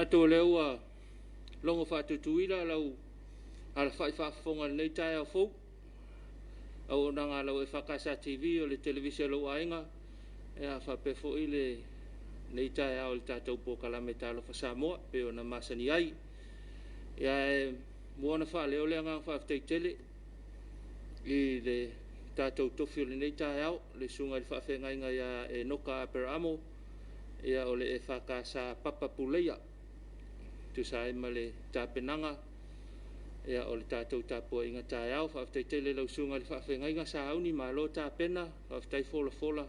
Manatu o lea ua logo faatutuila lau alafai faafofoga i lenei taeao fou, auaunaga a lau EFKS TV, o le televise a lou aiga, ia faapea foi lenei taeao i le tatou polokalame Talofa Samoa e pei ona masani ai. Ae muamua ona faaleo le agaga faafetai tele i le tatou tofi o lenei taeao, le susuga i le faafeagaiga ia Enoka Aperaamo o le EFKS Papa Puleia e tusa ai ma le tapenaga o le tatou tapuaiga taeao. Faafetai tele i lau susuga i le faafeagaiga Sauni, malo tapena, faafetai folafola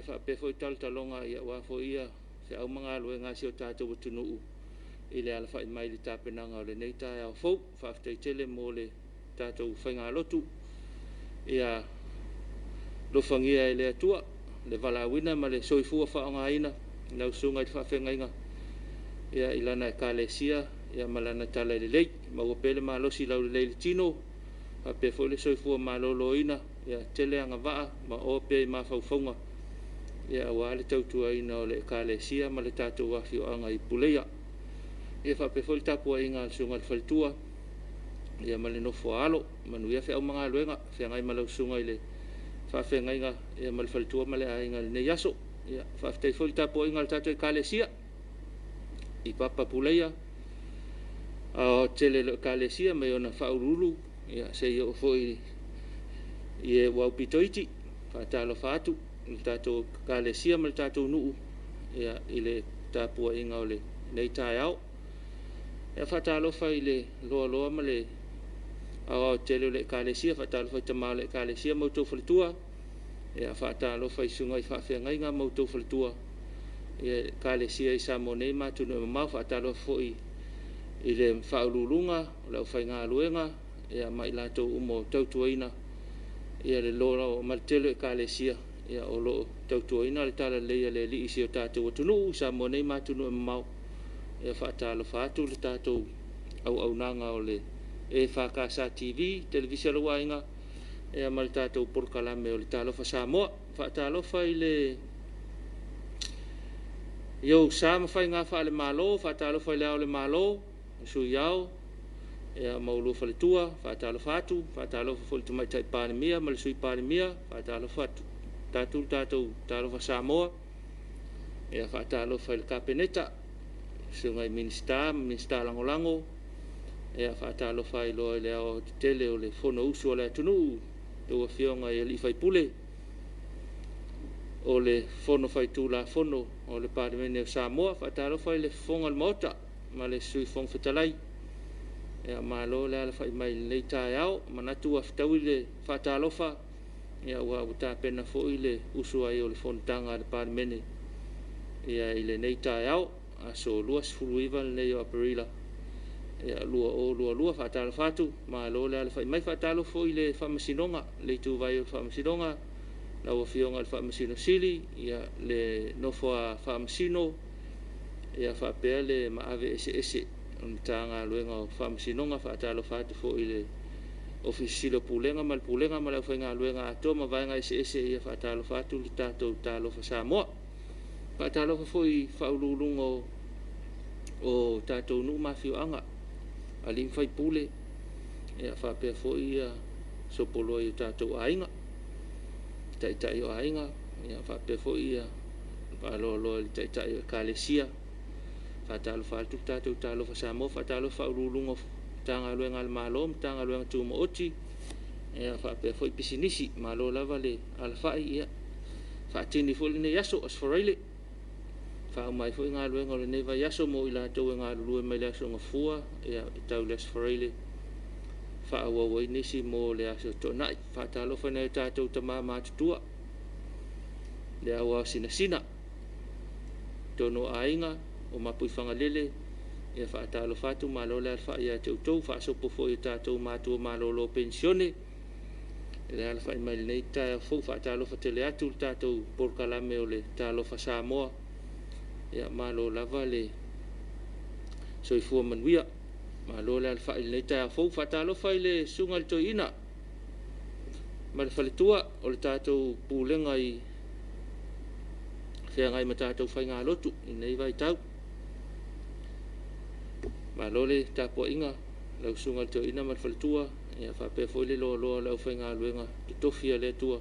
faapea foi talotaloga aua foi feau ma galuega a si o tatou atunuu i le alafai mai i le tapenaga o lenei taeao fou. Faafetai tele mo le tatou faigalotu. Ia alofagia e le Atua le valaauina ma le soifua faaaogaina i lau susuga i le faafeagaiga i lana Ekalesia ma lana talalelei. Maua pea le malosi laulelei i le tino faapea foi le soifua maloloina, ia tele agavaa ma oa pea i mafaufauga aua le tautuaina o le Ekalesia ma le tatou afioaga i Puleia. Ia faapea foi le tapuaiga a le susuga i le faletua ma le nofo a alo. Manuia feau ma galuega o feagai ma lau susuga i le faafeagaiga ma le faletua ma le aiga i lenei aso. Faafetai foi i le tapuaiga a le tatou Ekalesia i Papa Puleia, aoaotetele o le Ekalesia mai ona faauluulu seia oo foi i e ua aupito iti. E faatalofa atu i le tatou Ekalesia ma le tatou nuu i le tapuaiga o lenei taeao. E faatalofa i le loaloa ma le aoaotetele o le Ekalesia, faatalofa i tama o le Ekalesia ma outou faletua, faatalofa i susuga i faafeagaiga ma outou faletua i Ekalesia i Samoa nei ma atunuu e mamao. Faatalofa foi i le Faauluuluga o le aufaigaluega ma i latou uma o tautuaina le loa ma le tele o Ekalesia o lo o tautuaina le talalelei a le Alii i si o tatou atunuu i Samoa nei ma atunuu e mamao. E faatalofa atu le tatou auaunaga o le EFKS TV, Televise a lou aiga ma le tatou polokalame o le Talofa Samoa. Faatalofa i ou sa ma faiga faale-Malo, faatalofa i Le Ao o le Malo, le Sui Ao ma oulua faletua. Faatalofa atu. Faatalofa foi i le Tamaitai Palemia ma le Sui Palemia. Faatalofa atu le tatou Talofa Samoa. Faatalofa i le Kapeneta, susuga i Minisita ma Minisita Lagolago. Faatalofa ai loa i le aoaotetele o le Fonousu a le atunuu, a outou Afioga i sui usufono o le Fono Faitulafono o le Palemene o Samoa. Faatalofa i le fofoga o le Maota ma le Sui Fofoga Fetalai. Malo le alafai mai i lenei taeao. E manatu ua fetaui le faatalofa aua ua tapena foi le usu ai o le fonotaga a le Palemene i lenei taeao, aso 29 lenei o Aperila 2022. Faatalofa atu, malo le alafai mai. Faatalofa foi i le Faamasinoga, le ituvai o le Faamasinoga, lau Afioga i le Faamasino Sili, le nofo a Faamasino faapea le maave eseese o le Matagaluega o Faamasinoga. Faatalofa atu foi i le Ofisa Sili o Pulega ma le Pulega ma le aufaigaluega atoa ma vaega eseese. Ia faatalofa atu le tatou Talofa Samoa. Faatalofa foi i Ofisa Sili o Pulega o tatou nuu ma afioaga, alii ma faipule faapea foi sopoloa i o tatou aiga, taitai o aiga faapea foi faaloaloa i le Taitai o Ekalesia. Faatalofa atu le tatou Talofa Samoa. Faatalofa i Ofisa Sili o Pulega o Matagaluega a le Malo, Matagaluega Tumaoti faapea foi pisinisi. Malo lava le alafai, faatini foi lenei aso, Aso Faraile, faauma ai foi galuega o lenei vaiaso mo i latou e galulue mai le aso Gafua e tau i le Aso Faraile, faaauau ai nisi mo le Aso Toonai. Faatalofa i nai o tatou tama matutua, le au ao sinasina, totonu o aiga, o Mapuifagalele, ia faatalofa atu, malo le alafai ia te outou. Faasopo foi i tatou matua malolo penisione i le alafai mai i lenei taeao fou. Faatalofa tele atu le tatou polokalame o le Talofa Samoa. Ia malo lava le soifua manuia, malo le alafai i lenei taeao fou. Faatalofa i le susuga i le Toeaina ma le faletua o le tatou pulega i feagai ma tatou faigalotu i lenei vaitau. Malo le tapuaiga lau Susuga i le Toeaina ma le faletua, ia faapea foi le loaloa o le aufaigaluega totofi a le Atua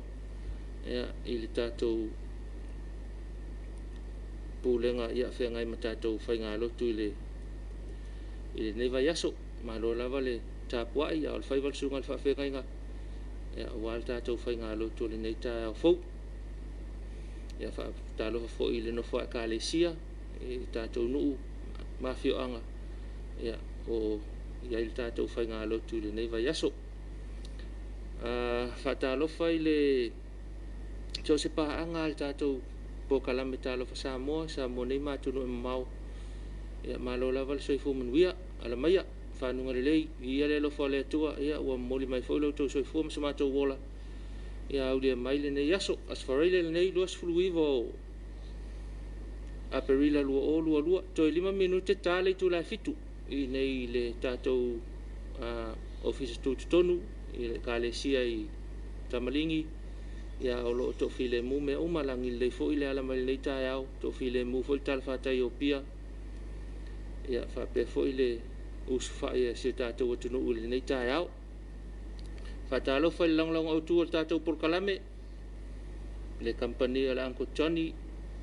i le tatou pulega feagai ma tatou faigalotu i lenei vaiaso. Malo lava le tapuai a o le faiva le susuga i le faafeagaiga aua le tatou faigalotu i lenei taeao fou. Ia, faatalofa foi i le nofo a Ekalesia i tatou nuu ma afioaga o i ai le tatou faigalotu i lenei vaiaso. Faatalofa i le so o se paaga a le tatou polokalame Talofa Samoa, Samoa nei ma atunuu e mamao, ia malo lava le soifua manuia. Ala maia, fanuga lelei, viia le alofa o le Atua ua momoli mai foi lo outou soifua ma so matou ola, ia aulia mai lenei aso. Aso Faraile lenei 29 o Aperila 2022, toe 5 minute ta le itula e 7 i nei i le tatou Ofisa Tutotonu i le Ekalesia i Tamaligi, ia o lo o toafilemu mea uma, lagi lelei foi le ala mai lenei taeao, toafilemu foi le talafatai o Apia, ia faapea foi le osofai a si o tatou atunuu i lenei taeao. Faatalofa i le lagolago autu o le tatou polokalame, le kamupani a le Uncle Johnny,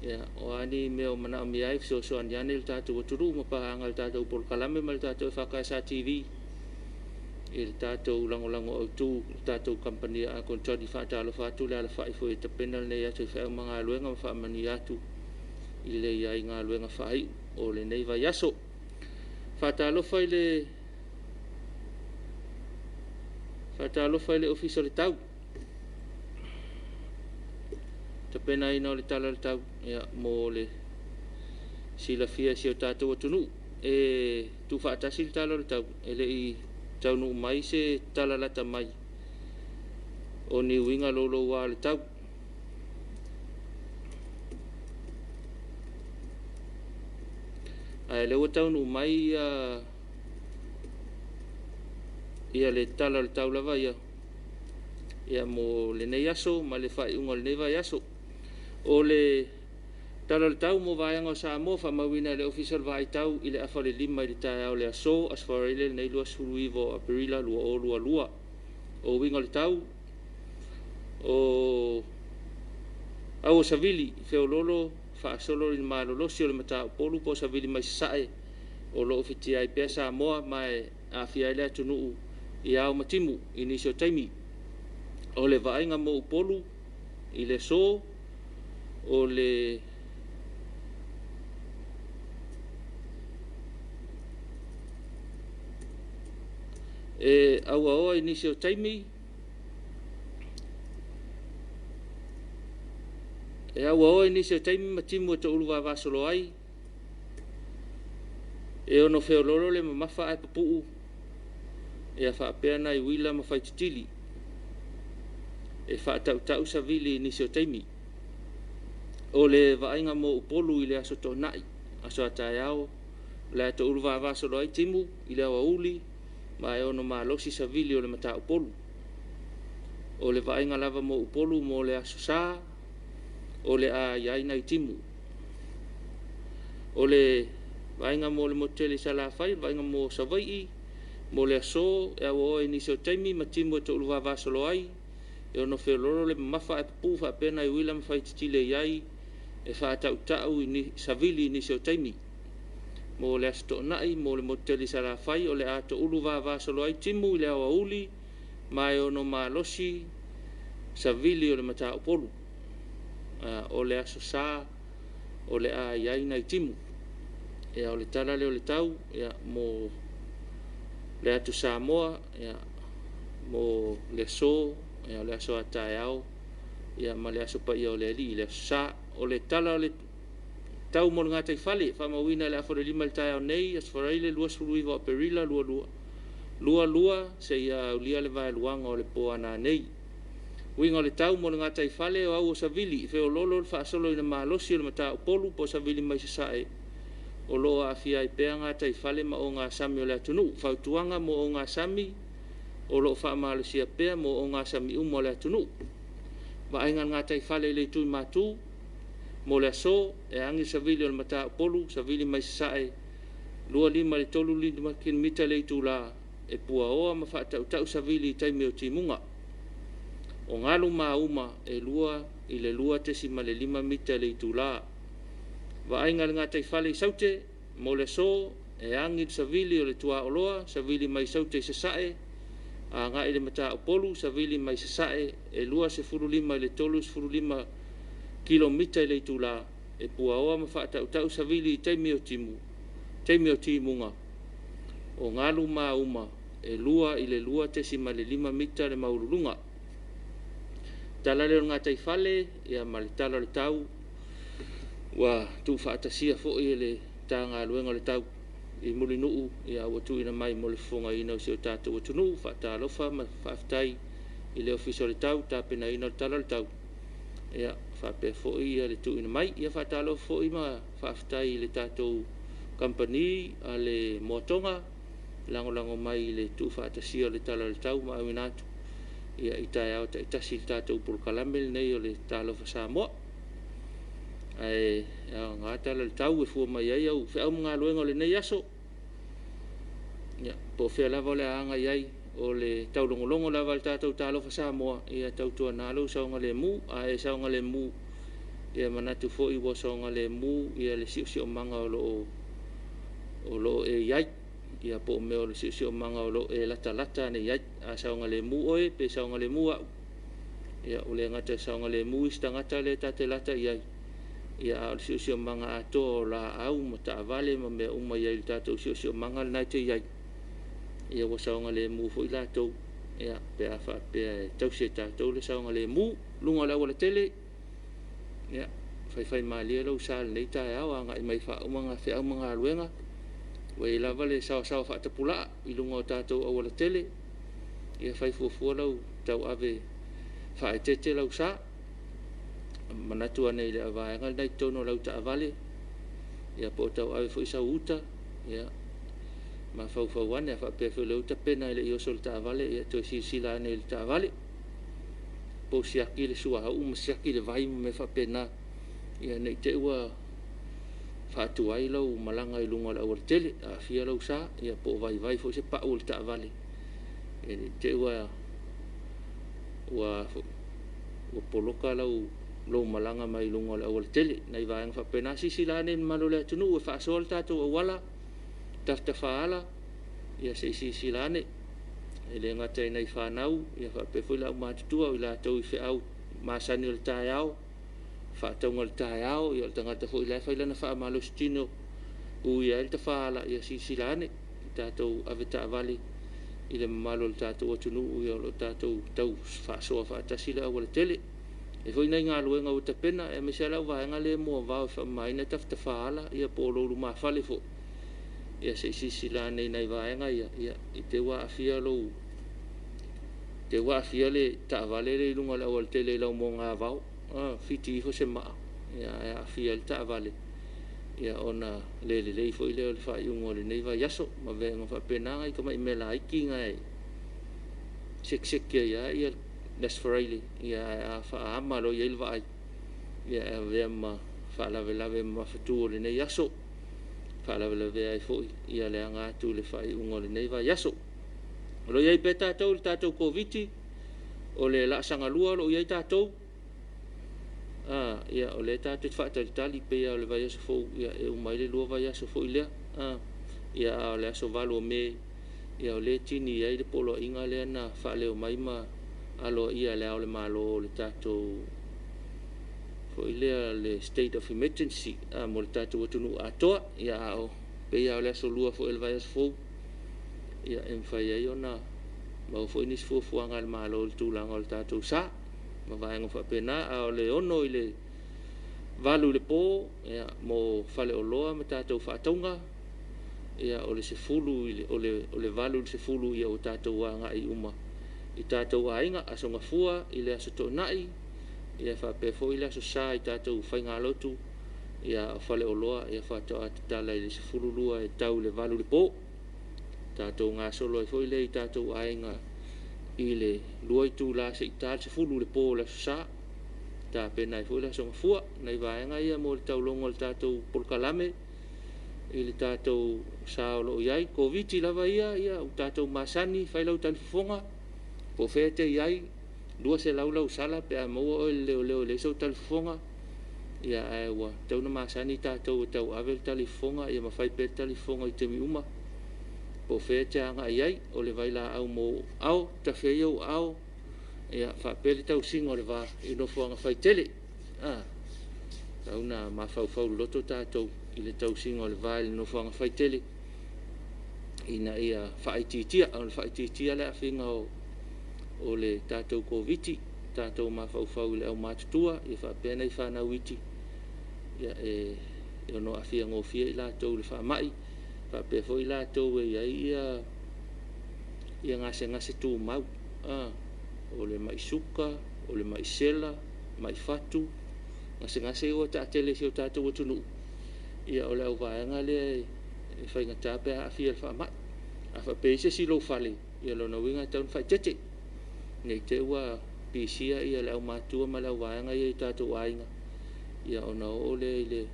ia o a ni mea o manaomia ai, fesoasoani ane le tatou atunuu ma paaga i le tatou polokalame ma le tatou EFKS TV i le tatou lagolago autu i le tatou kamupani a Uncle Johnny. Faatalofa atu le alafai foi e tapena lenei aso i feau ma galuega ma faamanuia atu i le i ai i galuega faaiu o lenei vaiaso. Faatalofa i le Ofisa o le Tau, tapenaina o le Tala o le Tau mo le silafia e si o tatou atunuu. E tuufaatasi le Tala o le Tau, e le i taunuu mai se tala lata mai o ni uiga louloua o le tau. Ae o lea ua taunuu mai le Tala o le Tau lava ia mo lenei aso ma le faaiuga o lenei vaiaso. O le Tala o le Tau mo vaega o Samoa faamauina e le Ofisa o le Vaai Tau i le 4:55 i le taeao o le aso, Aso Faraile lenei 29 o Aperila 2022. O uiga o le tau, o aua savili feoloolo faasolo i le malolosi o le mataupolu po o savili mai sasae o lo o fitia ai pea Samoa ma e aafia ai le atunuu i ao ma timu i nisi o taimi. O le vaaiga mo Upolu i le aso, o le e auaoa i nisi o taimi, e auaoa i nisi o taimi ma timu e toulu vavasolo ai, e ono feoloolo le mamafa ae pupuu, ia faapea nai uila ma faititili. E faatautau savili i nisi o taimi. O le vaaiga mo Upolu i le aso Toonai, aso a taeao, o le a toulu vavasolo ai timu i le aoauli ma e ono malosi savili o le mataupolu. O le vaaiga lava mo Upolu mo le aso Sa, o le a i ai nai timu. O le vaaiga mo le motu tele i Salafai, o le vaaiga mo Savaii, mo le aso, e auaoa i nisi o taimi ma timu e toulu vavasolo ai, e ono feoloolo le mamafa ae pupuu faapea nai uila ma faititili e i ai, e faatautau i savili i nisi o taimi. Mo le aso Toonai, mo le motu tele i Salafai, o le a toulu vavasolo ai timu i le aoauli ma e ono malosi savili o le mataupolu. O le aso Sa, o le a i ai nai timu. Ia, o le tala lea o le tau mo le atu Samoa mo le aso, o le aso a taeao ma le aso paia o le Alii i le aso Sa. O le tala o le tau mo le gataifale faamauina i le 4:55 i le taeao nei, Aso Faraile 29 o Aperila 2022 seia aulia le vaeluaga o le po a nanei. Uiga o le tau mo le gataifale o au o savili, feoloolo le faasoloina malosi o le mataupolu po o savili mai sasae o lo o aafia ai pea gataifale ma ogasami o le atunuu. Fautuaga mo ogasami o lo o faamalosia pea mo ogasami uma o le atunuu. Vaaiga a le gataifale i le itu i Matu mo le aso, e agi le savili o le mataupolu, savili mai sasae. 25 i le 35 kilomita i le itula, e puaoa ma faatautau savili i taimi o timuga. O galu ma auma e 2 i le 2.5 mita i le itula. Vaaiga i le gataifale i Saute mo le aso, e agi le savili o le tuaoloa, savili mai Saute i sasae agai le Mataupolu, savili mai sasae e 25 i le 35 kilomita i le itula, e puaoa ma faatautau savili i taimi o timuga. O galu ma auma e 2 i le 2.5 mita le maualuluga. Tala lea o le gataifale ma le tala o le tau ua tuufaatasia foi e le Matagaluega o le Tau i Mulinuu ua tuuina mai mo le fofogaina o si o tatou atunuu. Faatalofa ma faafetai i le Ofisa o le Tau i le tapenaina o le Tala o le Tau faapea foi le tuuina mai. Ia faatalofa foi ma faafetai i le tatou Kamupani a le Moa Toga lagolago mai i le tuufaatasia o le Tala o le Tau ma auina atu i taeao taitasi i le tatou polokalame lenei o le Talofa Samoa. Ae aoga Tala o le Tau e fua mai ai au feau ma galuega o lenei aso. Ia, po o fea lava o le a agai i ai, o le taulogologo lava i le tatou Talofa Samoa, ia tautuana lou saogalemu. A e saogalemu, ia manatu foi ua saogalemu le siosiomaga o lo o e i ai, ia po o mea o le siosiomaga o lo o e latalata ane i ai. A saogalemu oe pe saogalemu au, ia ua le gata ina saogalemu isi tagata lea ta te lata i ai, a o le siosiomaga atoa o laau ma taavale ma mea uma e i ai i le tatou siosiomaga lena e te i ai, ia ua saogalemu foi latou pe a faapea e tausi e tatou le saogalemu. Luga o le aualatele, ia faifaimalie lou sa i lenei taeao agai mai e faauma feau ma galuega, ua i ai lava le saoasaoa faatapulaa i luga o tatou aualatele. Ia fai fuafua lau tauave faaeteete lau sa, manatu ane i le vaega lena i totonu o lau taavale, ia po o tauave foi sau uta, ia mafaufau ane. A faapea foi o lea ua tapena e le i oso i le taavale, ia toe silasila ane i le taavale po o siaki le suauu ma siaki le vai ma mea faapena ne i te i ua faatuai lau malaga i luga o le aualatele, aafia lou sa, ia po o vaivai foi se pau o le taavale ne i te i ua poloka lou malaga mai luga o le aualatele, nai vaega faapena. Silasila ane le mamalu o le atunuu e faasoa le tatou auala, tafatafa ala, ia se i silasila ane. E le gata i nai fanau, ae faapea foi le aumatutua o i latou i feau masani o le taeao, faatauga o le taeao, o le tagata foi o la e fai lana faamalositino e uia ai le tafaala, ia silasila ane i tatou avetaavale i le mamalu o le tatou atunuu o lo o tatou tau faasoa faatasi le aualatele. E i ai foi nai galuega ua tapena aemaise lava le au vaega lea e moavao e faamamaina tafatafa ala po o lou lumafale foi, ia se i silasila ane i nai vaega ia i te i ua aafia le taavale lea i luga o le aualatele i lau moagavao, fiti ifo se maa ae aafia ai le taavale, ona le lelei foi lea o le faaiuga o lenei vaiaso ma vaega faapena, nai tamai mea laiti na e sekiseki ai lava le Aso Faraile, ae a faaama loa i ai le vaai, e avea ma faalavelave mamafatu o lenei aso, e faalavelavea ai foi le aga atu i le faaiuga o lenei vaiaso. O lo o i ai pea tatou i le tatou Koviti-19, o le laasaga 2 o lo o i ai tatou. O lea tatou te faatalitali, pei lava o le vaiaso fou e uma ai le 2 vaiaso foi lea. A o le aso 8 o Me, o lea e tini ai le poloaiga lea na faaleo mai ma aloaia e Le Ao o le Malo o le tatou foi lea State of Emergency mo le tatou atunuu atoa. Ae pei lava o le aso 2 foi o le vaiaso fou, e mafai ai ona maua foi nisi fuafuaga a le Malo i le tulaga o le tatou sa ma vaega faapena. A o le 6 i le 8 i le po mo faleoloa ma tatou faatauga, o le 8 i le 10 ua tatou agai uma i tatou aiga. Aso Gafua i le Aso Toonai faapea foi le Aso Sa i tatou faigalotu, a o faleoloa faatoa tatala i le 12 e tau i le 8 i le po. Tatou gasolo ai foi lea i tatou aiga i le 2 itula seia ta le 10 i le po o le Aso Sa, e tapena ai foi le Aso Gafua. O nai vaega ia mo le taulogona o le tatou polokalame. i le tatou sa o lo o i ai. Koviti lava ia, ia ua tatou masani, fai lau talifofoga, po o fea e te i ai, 200 lau sala pe a maua oe e le leoleo e leai sau talifofoga, ia ae ua tatau ona masani tatou e tauave le talifofoga ia ma fai pea le talifofoga i taimi uma po o fea e te agai i ai. O le vailaau mo ou aao, tafe ai ou aao, ia faapea le tausiga o le va i nofoaga faitele. E tatau ona mafaufau loloto tatou i le tausiga o le va i le nofoaga faitele ina ia faaitiitia, ona faaitiitia le aafiaga o le tatou Koviti, tatou mafaufau i le aumatutua faapea nai fanau iti e ono aafia gofie i latou i le faamai, faapea foi i latou e i ai gasegase tumau, o le mai suka, o le mai sela, mai fatu, gasegase ia ua taatele i si o tatou atunuu, ia o le auvaega lea e faigata pe a aafia i le faamai. A faapea e i ai se isi i lou fale, ia o lona uiga e tatau ona faaeteete ne i te i ua pisia le aumatutua ma le auvaega ia i o tatou aiga, ona oo lea i le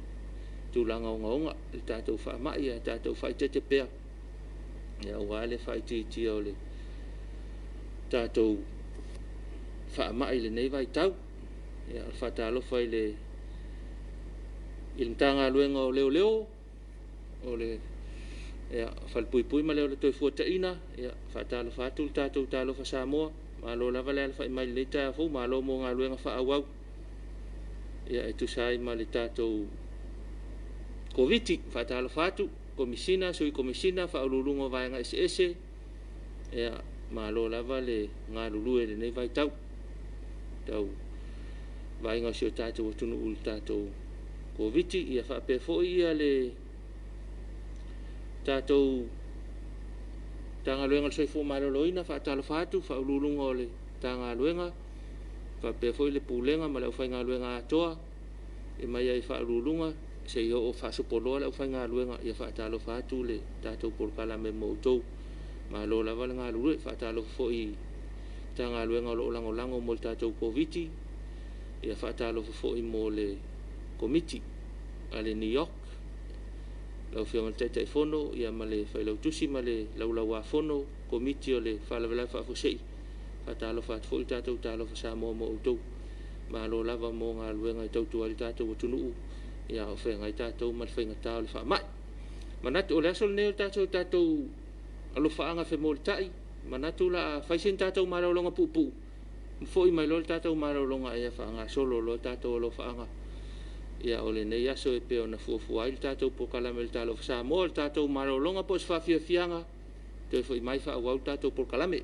tulaga ogaoga i le tatou faamai. Ae tatou faaeteete pea aua le faaitiitia o le tatou faamai i lenei vaitau. Ia, e faatalofa i le Matagaluega o Leoleo, o le Falepuipui ma le Ola Toefuataiga, e faatalofa atu le tatou Talofa Samoa, malo lava le alafai mai i lenei taeao fou, malo mo galuega faaauau e tusa ai ma le tatou Koviti. E faatalofa atu i Komesina, Sui Komesina, Faauluuluga o Vaega Eseese, ia, malo lava le galulue i lenei vaitau i le vaaiga o si o tatou atunuu i le tatou Koviti. Ia faapea foi le tatou Matagaluega o le Soifua Maloloina. E faatalofa atu i Ofisa Sili o Pulega o le Matagaluega faapea foi le Pulega ma le aufaigaluega atoa mai lava i Ofisa Sili o Pulega seia oo faasopoloa le aufaigaluega. Ia e faatalofa atu le tatou polokalame mo outou, malo lava le galulue. E faatalofa foi i Matagaluega o lo o lagolago mo le tatou Koviti-19, e faatalofa foi mo le Komiti a le NEOC, lau Afioga i le Taitaifono ma le Failautusi ma le Laulau-a-Fono a le Komiti o le Faalavelave Faafuasei. E faatalofa atu foi le tatou Talofa Samoa mo outou, malo lava mo galuega e tautua ai le tatou atunuu a o feagai tatou ma le faigata o le faamai. E manatu o le aso lenei o le tatou alofaaga femolitai, e manatu o le a fai sina tatou malologa puupuu ona foi mai loa lea o le tatou malologa faagasolo loa le tatou alofaaga o lenei aso e pei ona fuafua ai le tatou polokalame o le Talofa Samoa. O le tatou malologa po o se faafiafiaga, toe foi mai faaauau le tatou polokalame.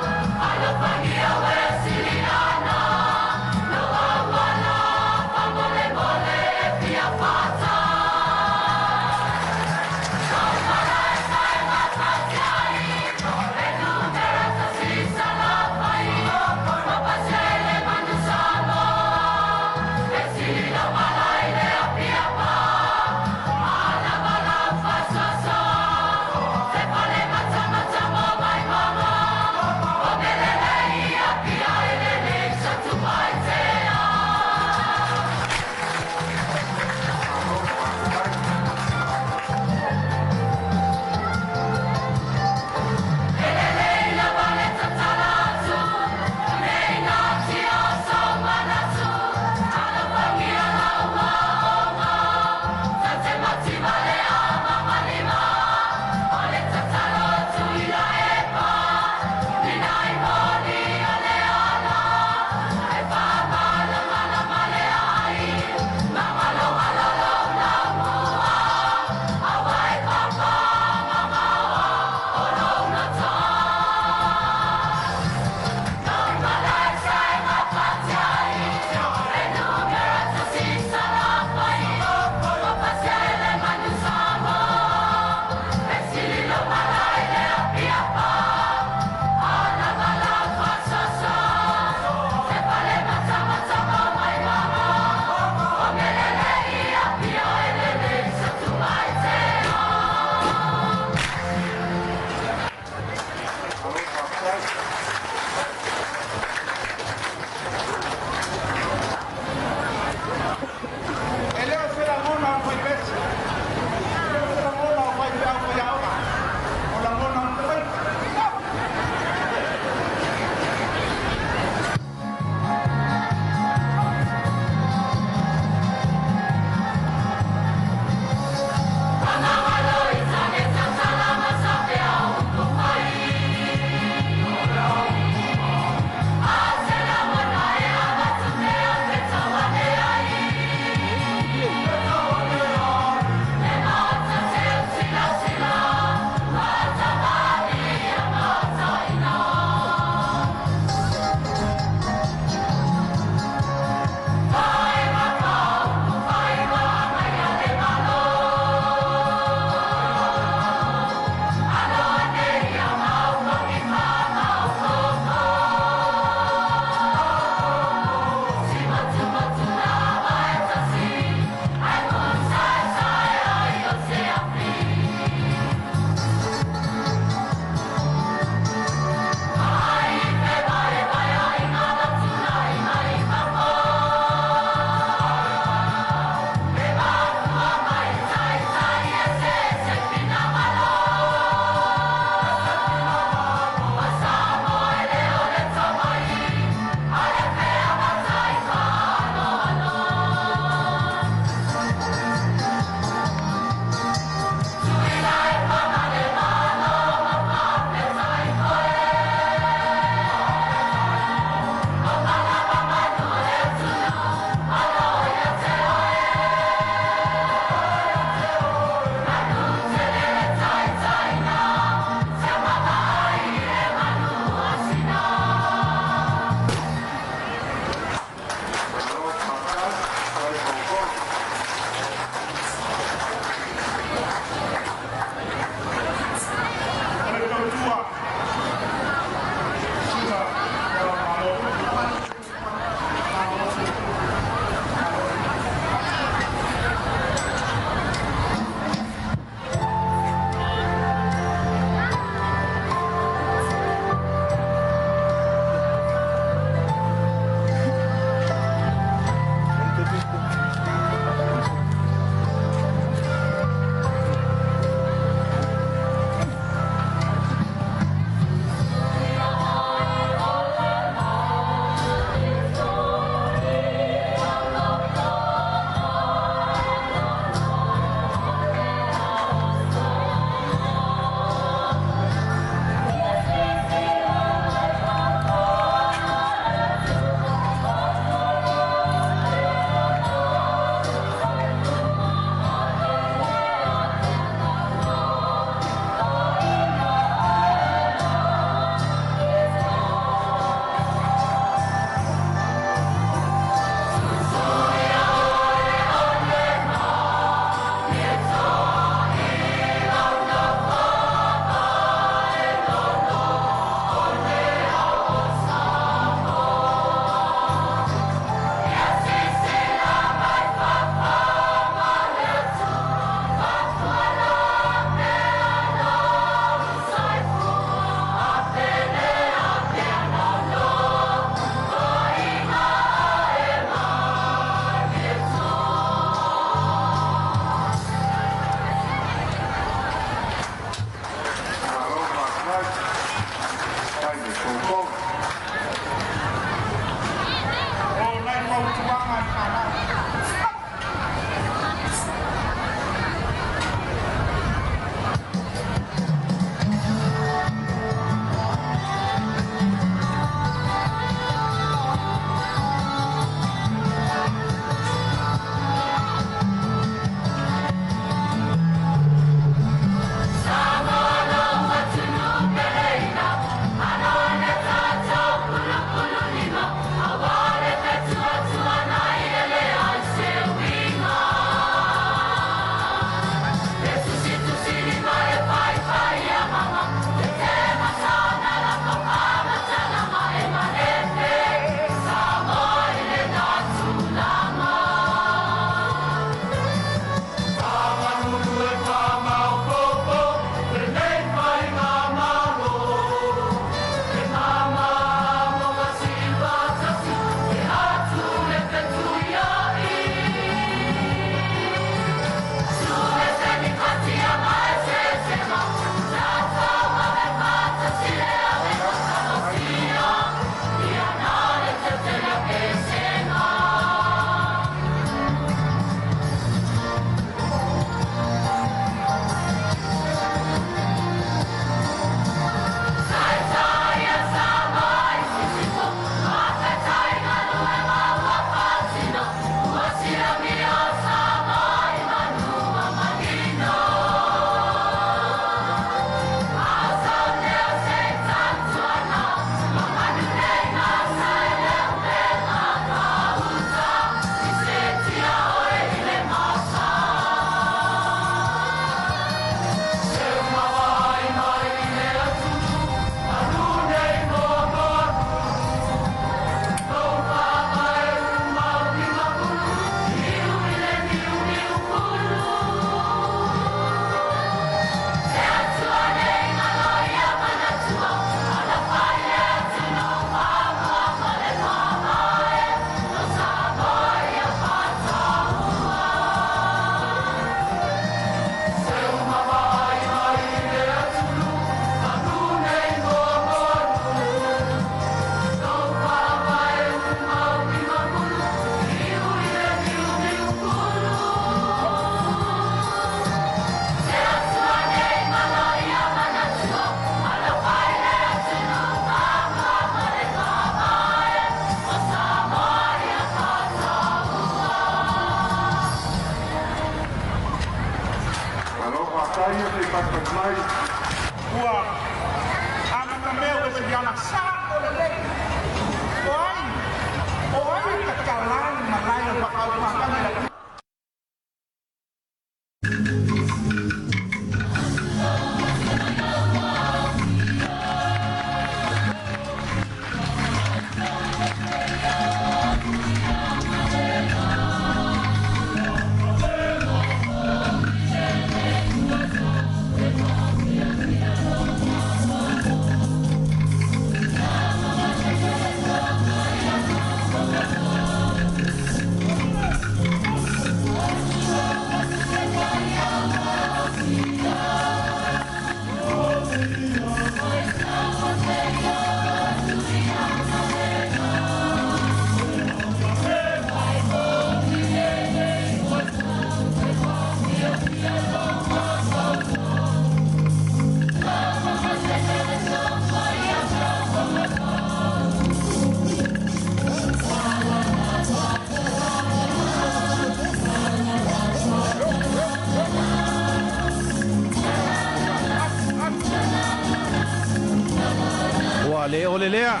Faaleole lea.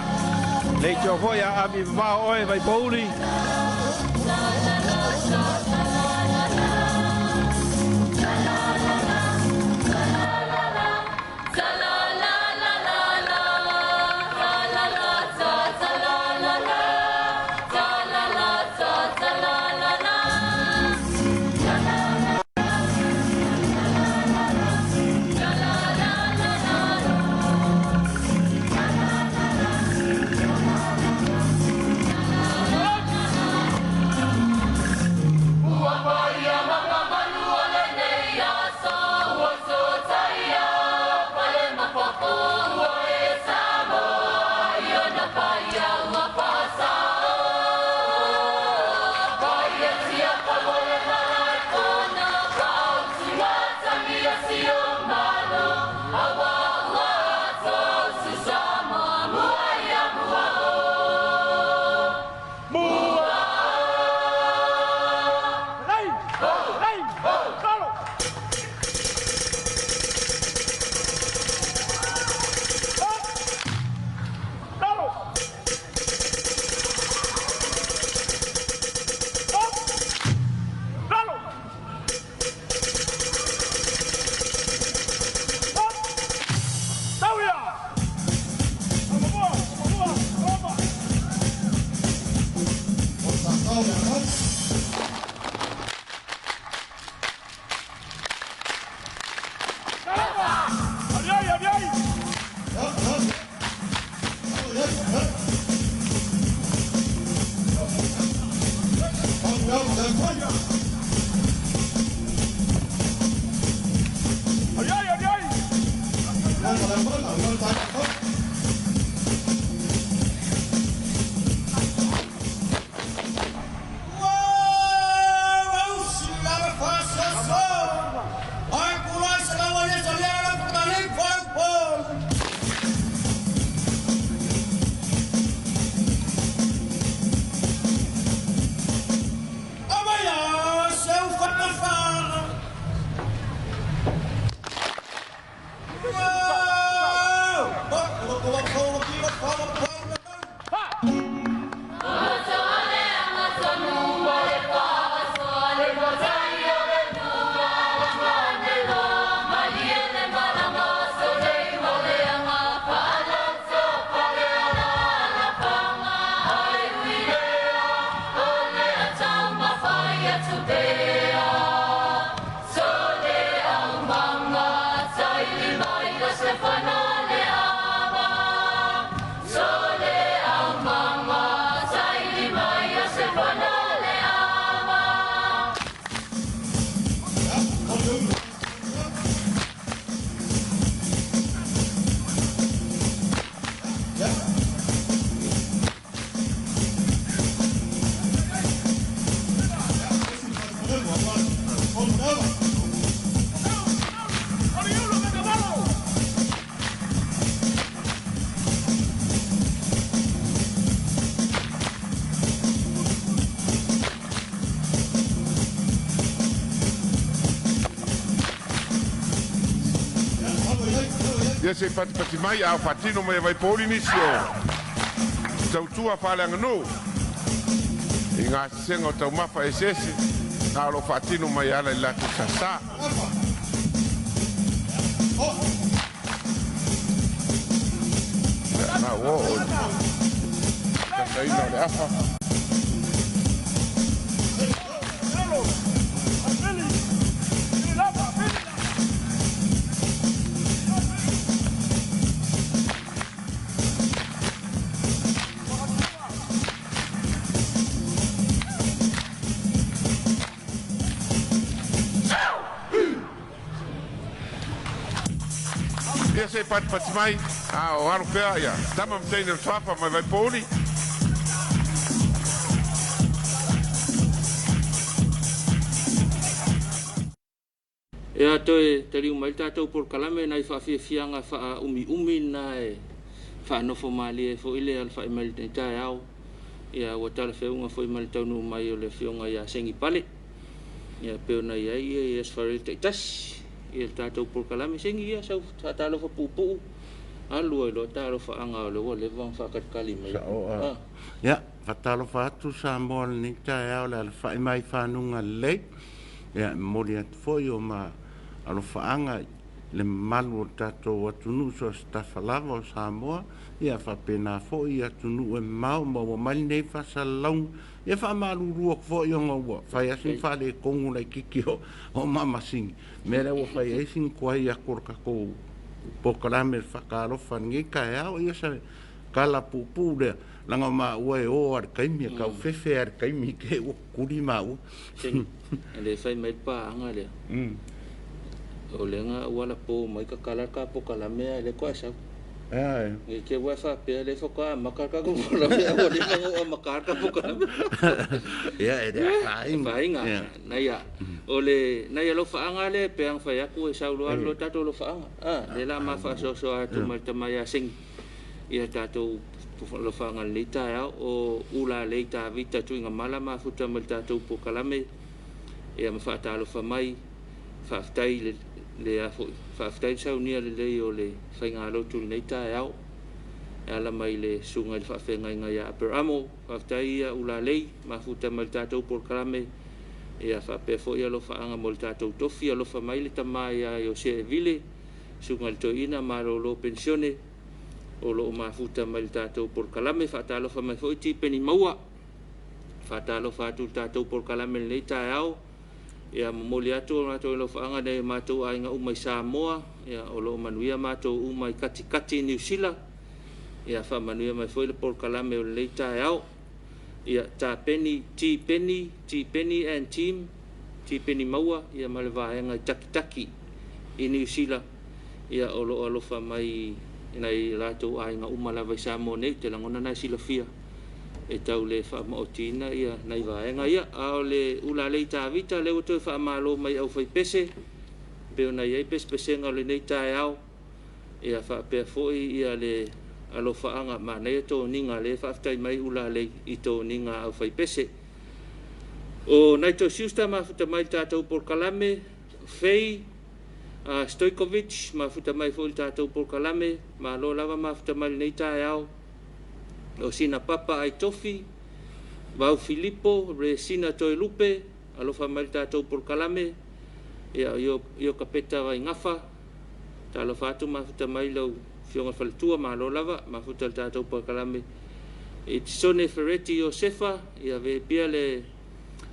Leitioa foi a aami mamao oe Vaipouli. Ia se i patipati mai a o faatino mai e Vaipouli nisi o tautua faaleaganuu i gasesega o taumafa eseese a o lo o faatino mai e ala i le latou sasa. Ia, na ua oo i le tasaina o le afa. Ia se i patipati mai, a o alo pea ia tama ma teine o le Suafa mai Vaipouli. Ea toe taliu mai le tatou polokalame nai faafiafiaga faaumiumi na e faanofo malie ai foi le alafai mai lenei taeao. Ia ua talafeuga foi ma le taunuu mai o le afioga ia Segi Pale. Ia pei ona i ai ia i Aso Faraile taitasi ia le tatou polokalame. Segi ia sau faatalofa puupuu Alu ai loa talofaaga o lea ua leva ona faakalikali mai. Sao a. Ia, faatalofa atu Samoa i lenei taeao i le alafai mai i fanuga lelei. Ia, e momoli atu foi o ma alofaaga i le mamalu o le tatou atunuu so o se tafa lava o Samoa, ia faapena foi i atunuu e mamao ma ua mai lenei faasalalauga. Ia faamalulu atu foi ona ua fai lava sina faaletonu laitiiti o ma masini, mea lea ua fai ai sina tuai atu o le tatou polokalame o le faatalofa i lenei taeao. Ia se tala puupuu lea, leaga o maua e o lava i le taimi, e tau fefe lava i le taimi i te i ua tutuli maua. E le fai mai le paaga lea. O lea na ua lapo mai tatala le ta polokalame ae lea toe sau. Ne i te i ua e faapea o lea faatoa amata le tatou polokalame ae ua leva ona ou amata le tatou polokalame. Ia, e le afaina. Afaina. Naia, o le nai alofaaga lea e pei ona fai atu e sau loa alu loa le tatou alofaaga. A, lea o le a ma faasoasoa atu ma le tama ia Seni ia tatou alofaaga i lenei taeao. O Ulalei Tavita Tuigamala mafuta mai le tatou polokalame ia ma faatalofa mai. Faafetai i le le a foi, faafetai le saunia lelei o le faigalotu i lenei taeao e ala mai le susuga i le faafeagaiga ia Aperamo. Faafetai ia Ulalei, mafuta mai le tatou polokalame ia faapea foi alofaaga mo le tatou tofi. Alofa mai le tama ia Iosia Evile, susuga i le toeaina malolo penisione o lo o mafuta mai le tatou polokalame. Faatalofa mai foi Tipeni Maua, faatalofa atu i le tatou polokalame i lenei taeao. Ia momoli atu o matou alofaaga i nai o matou aiga uma i Samoa, ia o lo o manuia matou uma i Katikati i Niu Sila. Ia faamanuia mai foi le polokalame o lenei taeao. Ia Tapeni Tipeni, Tipeni and Team, Tipeni Maua ia ma le vaega i Takitaki i Niu Sila, ia o lo o alofa mai i nai o latou aiga uma lava i Samoa nei. Ou te lagona na e silafia e tau le faamaotiina ia nai vaega ia. A o le Ulalei Tavita lea ua toe faamalo mai i aufaipese pei ona i ai pesepesega o lenei taeao, ia faapea foi ia le alofaaga manaia toniga lea e faafetai mai Ulalei i toniga a aufaipese. O Naito Schuster mafuta mai le tatou polokalame, Fei Stojkovic mafuta mai foi le tatou polokalame, malo lava mafuta mai lenei taeao. O Sina Papa Aitofi, Vau Filipo, Resina Toelupe, alofa mai le tatou polokalame, ia o Iokapeta Vaigafa, talofa atu mafuta mai lau Afioga i le Faletua, malo lava, mafuta le tatou polokalame. Itisone Fereti Iosefa, ia veepia le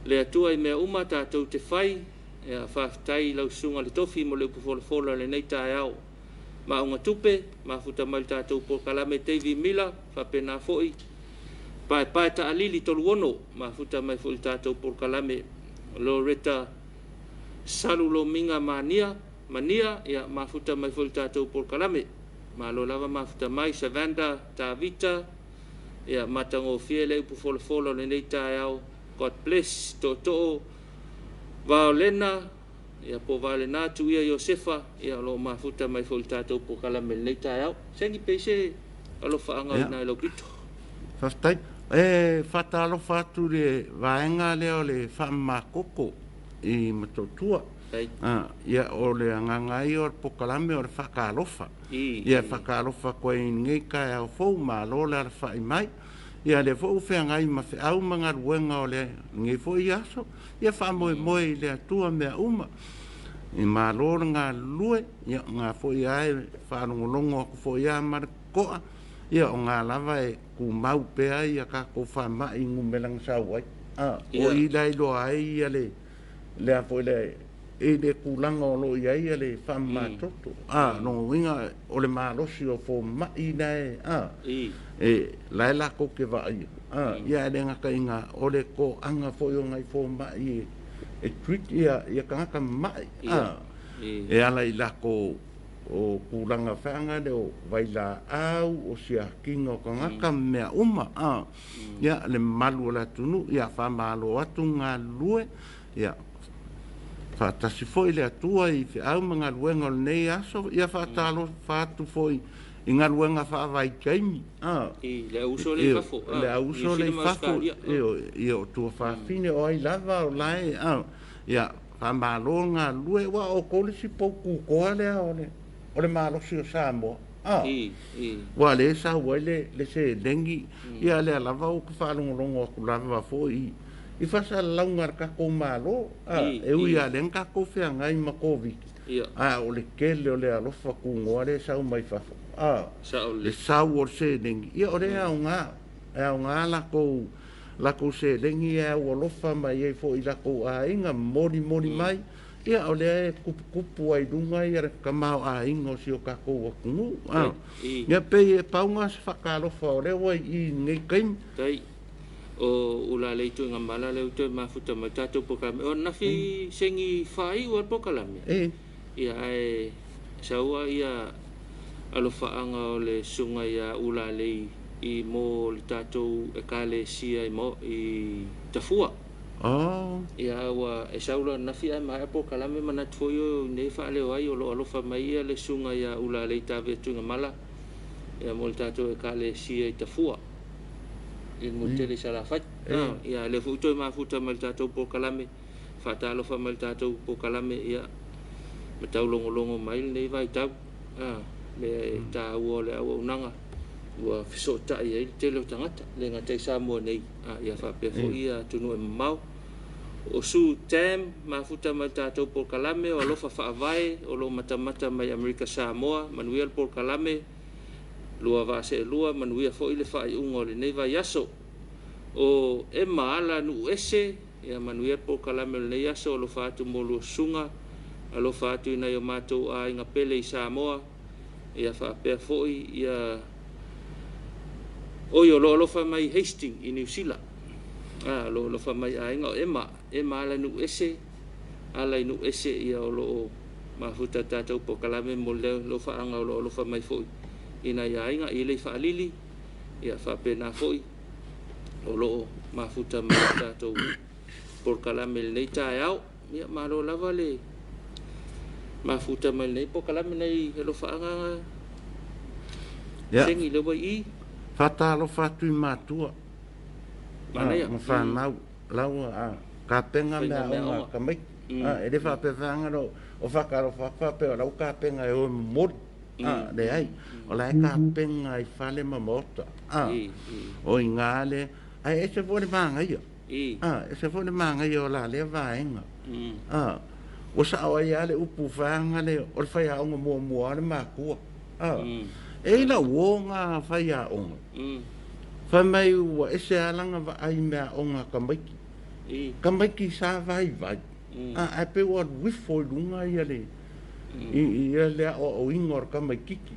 le Atua i mea uma tatou te fai, ia faafetai i lau Susuga i le Tofi mo le upu folafola i lenei taeao. Maauga Tupe, mafuta mai le tatou polokalame Davy Miller, faapena foi Paepae Taalili Toluono, mafuta mai foi le tatou polokalame Loretta Salu Lomiga Mania, Mania, ia mafuta mai foi le tatou polokalame. Malo lava mafuta mai Savanda Tavita, ia matagofie le upu folafola o lenei taeao. God bless Tootoo Vaolena, ia po o Vaolena Tuia Iosefa, ia o lo o mafuta mai foi i le tatou polokalame i lenei taeao. Seni pe i se alofaaga i ina i lau pito. Faafetai. E faatalofa atu i le vaega lea o le faamamatoto i Motootua. Ia, o le agaga lava ia o le polokalame o le faatalofa. Ia, e faatalofa atu ai i lenei taeao fou, malo le alafai mai. Ia, lea foi ua feagai ma feau ma galuega o lenei foi aso. Ia faamoemoe i le Atua mea uma. I malo le galulue, ia o na foi lava e faalogologo atu foi lava ma le totoa, ia o na lava e tumau pea ia tatou faamai i numera na sau ai. A, o i la e iloa ai ia le, le a foi le, i le tulaga o lo o i ai ia le faamamatoto. A, lona uiga o le malosi o fomai la e, a, e, la e latou te vaaia. A, ia ae le gata i na, o le toaga foi o nai fomai e treat ia tagata mamai, a, e ala i latou o tulaga feaga lea o vailaau, o siakiina o tagata ma mea uma, a. Ia, le mamalu o le atunuu, ia faamalo atu galulue, ia faatasi foi le Atua i feau ma galuega o lenei aso, ia faatalofa atu foi i galuega faavaitaimi, a. I le auuso lea i fafo, a. Le auuso lea i fafo, ia o tuafafine, o ai lava o la e, a. Ia faamalo galulue, aua o outou le isi pou tutoa lea o le malosi o Samoa. Ua lea e sau ai le seleni, ia lea lava ua ta faalogologo atu lava foi i faasalalauga a le tatou Malo, e ui lava lea na tatou feagai ma Koviti, a o le tele o le alofa tunoa lea e sau mai fafo, le sau o le seleni, ia o lea e aoga, e aoga latou latou seleni e aualofa mai ai foi i latou aiga, molimoli mai. Ia, o lea e tuputupu ai i luga le tamaoaiga o si o tatou atunuu. Ia, pei e pau lena o se faatalofa o lea ua i i i lenei taimi. Tai, o ula le ituaiga mala lea ua toe mafuta mai tatou polokalame. O ananafi segi faaiu a le polokalame. Ia, ae saua ia alofaaga o le susuga ia Ulalei i mo le tatou Ekalesia i, i Tafua. Ia, ua e sau loa ananafi ae maea polokalame, manatu foi o nei faaleo ai o lo o alofa mai ia le susuga ia Ulalei Tavea Tuigamala ia mo le tatou Ekalesia i Tafua i le motu tele i Salafai. Ia, lea foi ua toe mafuta mai le tatou polokalame, faatalofa mai le tatou polokalame, ia ma taulogologo mai lenei vaitau, le taua o le auaunaga ua fesootai ai le tele o tagata, le gata i Samoa nei, ia faapea foi ia atunuu e mamao. O Sue Tam, mafuta mai le tatou polokalame o Alofa Faavae, o lo o matamata mai Amerika Samoa, manuia le polokalame, lua vaa seelua, manuia foi le faaiuga o lenei vaiaso. O Emma Ala Nuuese, ia manuia le polokalame o lenei aso, alofa atu mo lua susuga, alofa atu i nai o matou aiga pele i Samoa, ia faapea foi ia oi o lo o alofa mai Hastings i Niu Sila. O lo o alofa mai aiga o Emma, Emma Ala Nuuese, Ala i Nuuese, ia o lo o mafuta tatou polokalame mo le alofaaga o lo o alofa mai foi i nai aiga i le faalili, ia faapena foi o lo o mafuta mai tatou polokalame i lenei taeao. Ia malo lava le mafuta mai lenei polokalame nei alofaaga sengi le ua i. Faatalofa atu i matua ma fanau laua kapena mea aoga tamaiti. E le faapea feaga o faatalofa atu faapea o lau kapena e o e momoli. Leai, o la e kapena i fale ma maota. O i ina le, ae ese foi le manaia. Ese foi le manaia o la lea vaega. Ua sao ai lava le upu feaga le, o le faiaoga muamua lava le matua. E i lau uo ngā faiaoga. Fai mai ua ese lava lana vaai i meaaoga a tamaiti. Tamaiti sa vaivai, ae pei ua alu ifo i luga ia le ia le aoaoina o le tamaititi.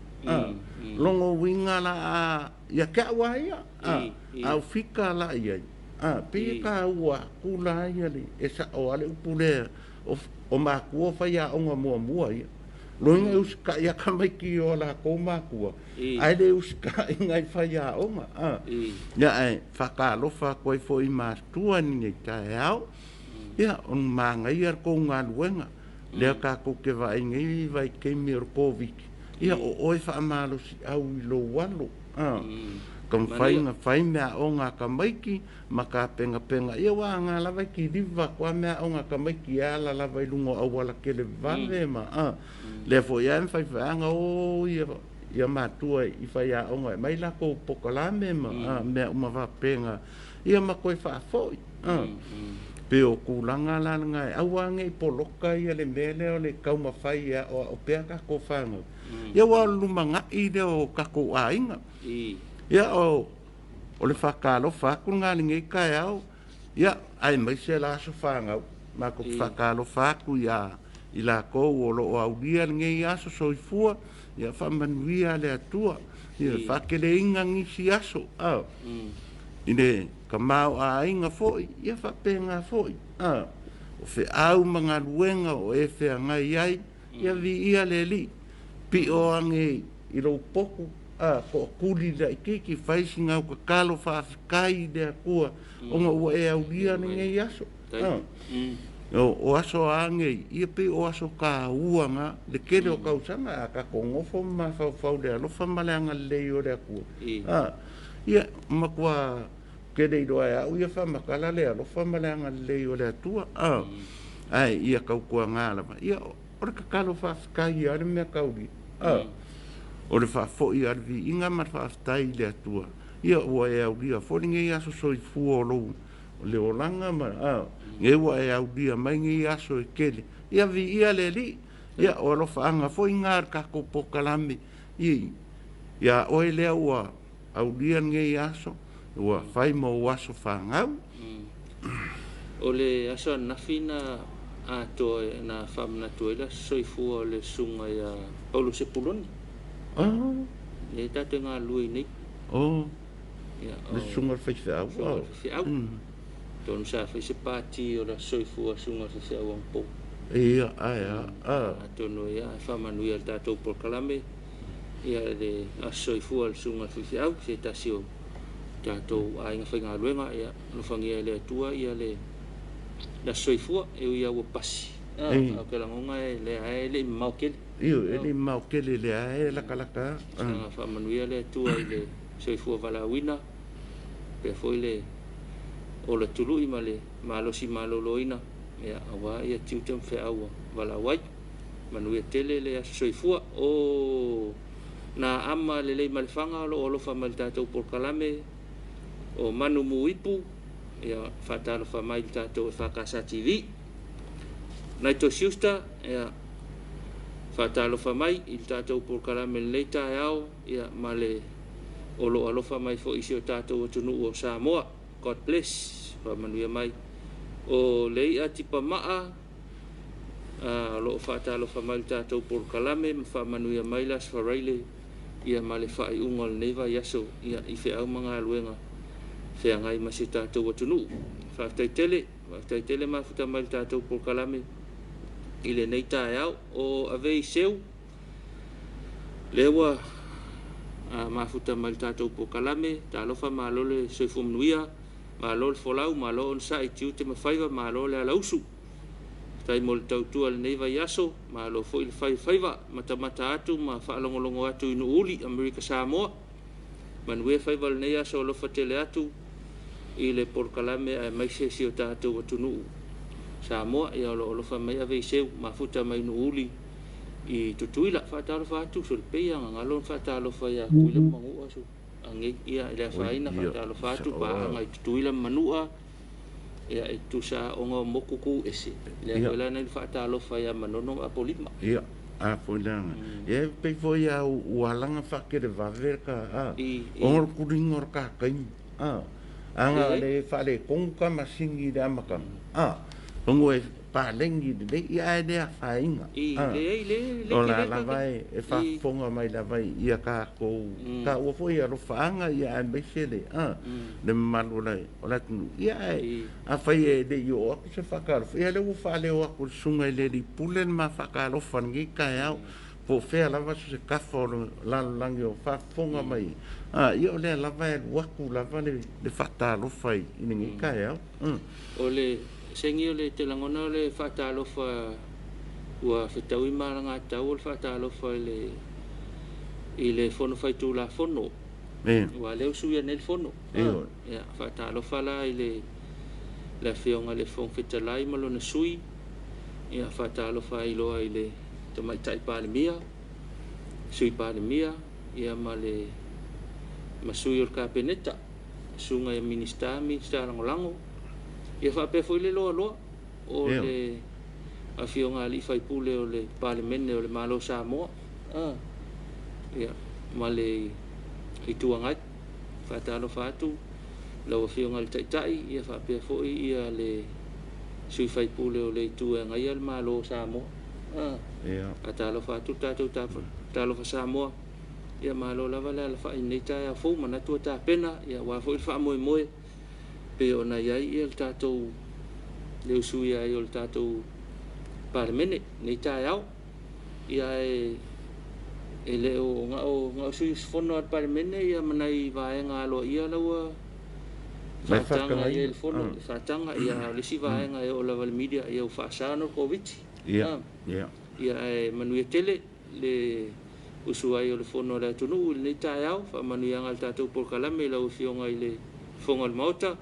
Lona uiga la a ia te au lava ia, a ou fika la i ai, pei e taua atu la ia le, e sao lava le upu lea, o matua faiaoga muamua ia. Loiga e usitai lava tamaiti i o latou matua, ae le usitai nai faiaoga. Ia, ae faatalofa atu ai foi i matua i lenei taeao. Ia, o manaia le tou galuega. Lea tatou te vaai nei i vaitaimi o le Koviti, ia o oe faamalosiau i lou alo. Taumafai na fai meaaoga a tamaiti ma tapenapena. Ia ua aga lava e kiliva atu lava meaaoga a tamaiti e ala lava i luga o auala televave ma lea foi lava e mafai feaga o ia matua i faiaoga e aumai latou polokalame ma mea uma faapena, ia ma toe faafoi. Pei o tulaga la lena e aua ne i poloka ia le mea lea o le taumafai e aoao pea tatou fanau. Ia aua o le lumanai lea o tatou aiga. Ia o le faatalofa atu lena i lenei taeao, ia aemaise la aso fanau. Matou te faatalofa atu ia i latou o lo o aulia lenei aso soifua, ia faamanuia le Atua. Ia faateleina nisi aso i le tamaoaiga foi, ia faapena foi. O feau ma galuega o e feagai ai, ia viia le Alii. Pio ane i lou potu, toatuli laitiiti, fai sina au tatalo faafetai i le Atua ona ua e aulia lenei aso. O aso a nei, ia pei o aso taua na, le tele o tausaga a tatou nofo ma mafaufau i le alofa ma le agalelei o le Atua. Ia, matua tele iloa e au ia faamatala le alofa ma le agalelei o le Atua. Ae ia tautuaga lava. Ia, o le tatalo faafetai lava le mea taulia. O le faafoi a le viiga ma le faafetai i le Atua, ia ua e aulia foi lenei aso soifua o lou le olaga ma a nei ua e aulia mai nei aso e tele. Ia viia le Alii, ia o alofaaga foi na o le tatou polokalame i ia oe lea ua aulia lenei aso, ua fai ma ou aso fanau. O le aso ananafi na atoa na faamanatu ai le aso soifua o le susuga ia Paulo Sepuloni. Lea e tatou te galulue ai nei. Ia, Le susuga i le faifeau. Susuga i le faifeau. Atonu sa fai se pati o le aso soifua o le susuga i le faifeau anapo. Ia, ae a. Atonu ia e faamanuia i le tatou polokalame ia le aso soifua o le susuga i le faifeau, se tasi o tatou aiga faigaluega, ia alofagia e le Atua ia le aso soifua, e ui lava ua pasi, ae ou te lagona e lea e le i mamao tele. Ioe, e le i mamao tele lea e latalata. Saga faamanuia le Atua i le soifua valaauina, faapea foi le ola tului ma le malosi maloloina, ia, aua ia tiute ma feau ua valaau ai. Manuia tele le aso soifua. O na ama lelei ma le faga o lo o alofa mai i le tatou polokalame o Manu Muipu, ia faatalofa mai i le tatou EFKS TV. Naito Schuster, ia faatalofa mai i le tatou polokalame i lenei taeao, ia ma le o lo o alofa mai foi i si o tatou atunuu o Samoa. God bless, faamanuia mai. O le i'a tipamaa, o lo o faatalofa mai i le tatou polokalame ma faamanuia mai le Aso Faraile ia ma le faaiuga o lenei vaiaso ia i feau ma galuega feagai ma si o tatou atunuu. Faafetai tele, faafetai tele mafuta mai i le tatou polokalame i lenei taeao. O Avei Seu, lea ua mafuta mai i le tatou polokalame, talofa malo le soifua manuia, malo le folau, malo onosai, tiute ma faiva, malo le alausu. Faafetai mo le tautua i lenei vaiaso, malo foi le fai o faiva, matamata atu ma faalogologo atu i Nuuuli, Amerika Samoa. Manuia faiva o lenei aso, alofa tele atu i le polokalame aemaise si o tatou atunuu Samoa. Ia o lo o alofa mai Aveiseu, mafuta mai Nuuuli i Tutuila. Faatalofa atu Solepei agagalo na faatalofa ia Tutuila ma Manua su agei ia i le afaina, faatalofa atu paaga i Tutuila ma Manua. Ia e tusa ona o moku ku ese. Lea foi la na faatalofa ia Manono ma Apolima. Ia, a foi langa. Ia e pei foi a ua alaga faatelevave ka a. Ona o le tuliga o le kakaimi. A. Aga le faaletonu ka masini i le amataga. A. Ona e paleni lelei, ia ae le afaina. A. O la lava e faafofoga mai lava ia tatou taua foi alofaaga ia aemaise le a le mamalu o le atunuu. Ia ae afai e le i oo atu se faatalofa, ia lea ua faaleo atu e le susuga i le Alii Pule le ma faatalofa i lenei taeao, po o fea lava so se tafa o le lalolagi o faafofoga mai, ia o lea lava e alu atu lava le faatalofa i lenei taeao. O le segi o le te lagona o le faatalofa ua fetaui ma alagatatau o le faatalofa i le Fono Faitulafono. Ua lea ua suia nei le Fono. Ia, faatalofa la i le Afioga i le Fofoga Fetalai ma lona sui. Ia, faatalofa ai loa i le Tamaitai Palemia, Sui Palemia, ia ma le ma sui o le Kapeneta, susuga i Minisita, Minisita Lagolago. Ia faapea foi le loaloa o le Afioga Alii Faipule o le Palemene o le Malo o Samoa. Ia, ma le Itu Agai. Faatalofa atu lau Afioga i le Taitai, ia faapea foi ia le sui faipule o le Itu e agaia le Malo o Samoa. Faatalofa atu le tatou talofa Samoa. Ia malo lava le alafai i lenei taeao fou, manatu ua tapena, ia aua foi le faamoemoe pei ona i ai ia le tatou le usuia ai o le tatou Palemene lenei taeao. Ia e le o na o sui usufono a le Palemene ia ma nai vaega aloaia la ua faataga i le fono, faataga ia o le isi vaega e oo lava i le media ia ua faasa ona o le Koviti. Ia ae manuia tele le usu ai o le fono a le atunuu i lenei taeao, faamanuiaga i le tatou polokalame i lau Afioga i le Fofoga o le Maota.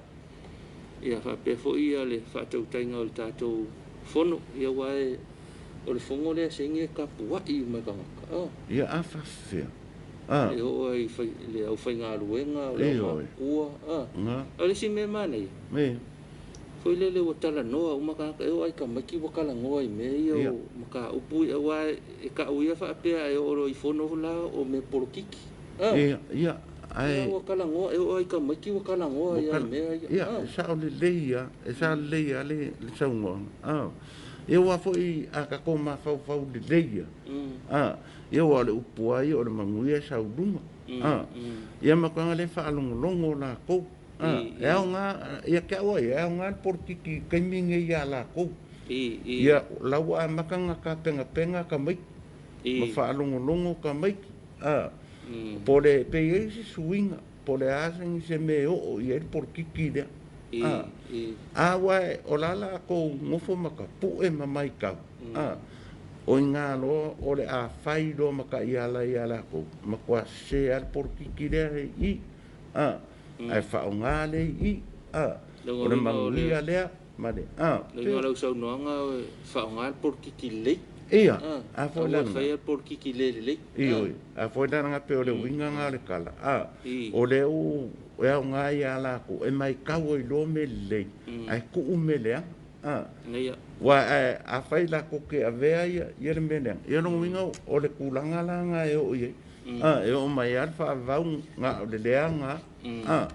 Ia faapea foi ia le faatautaiga o le tatou fono. Ia aua o le fono lea segi e tapuai uma e tagata. Ia a faafefea. E oo ai i le aufaigaluega, o le aumatutua. O le isi mea manaia, foi lele ua talanoa uma tagata, e oo lava i tamaiti ua talanoa i mea ia o mataupu ia, aua e tau ia faapea e oo loa i fono la o mea polokiki. Ia, ia, ae. Ua talanoa, e oo lava i tamaiti ua talanoa i mea ia. Ia, e sao lelei lava, e sao lelei lava le saunoaga. Ia aua foi a tatou mafaufau lelei lava, ia aua o le upu lava ia o le manuia e sau i luga. Ia ma tulaga lea e faalogologo latou. E aoga, ia te au lava ia, e aoga le polokiki i le taimi lenei ia latou. Ia o la ua amata ona tapenapena tamaiti ma faalogologo tamaiti. Po o le, pe i ai se suiga, po o le a se mea e oo i ai le polokiki lea. Aua o la latou nofo ma tapue ma matau, o i ina loa o le a fai loa ma taiala ia latou, matua sese lava le polokiki lea i i, ae faaaoga lea i i, o le manuia lea ma le. Lona uiga o lau saunoaga e faaaoga le polokiki lelei. Ia, a foi la lena. Aua le faia le polokiki le lelei. Ioe, a foi la lena pei o le uiga lena o le tala, o lea ua e aoga ia latou e matau ai loa mea lelei ae tuu mea leaga. Aua afai latou te avea ia le mea leaga, ia o lona uiga o le tulaga la lena e oo i ai, e oo mai lava le faavavau na o le leaga lava.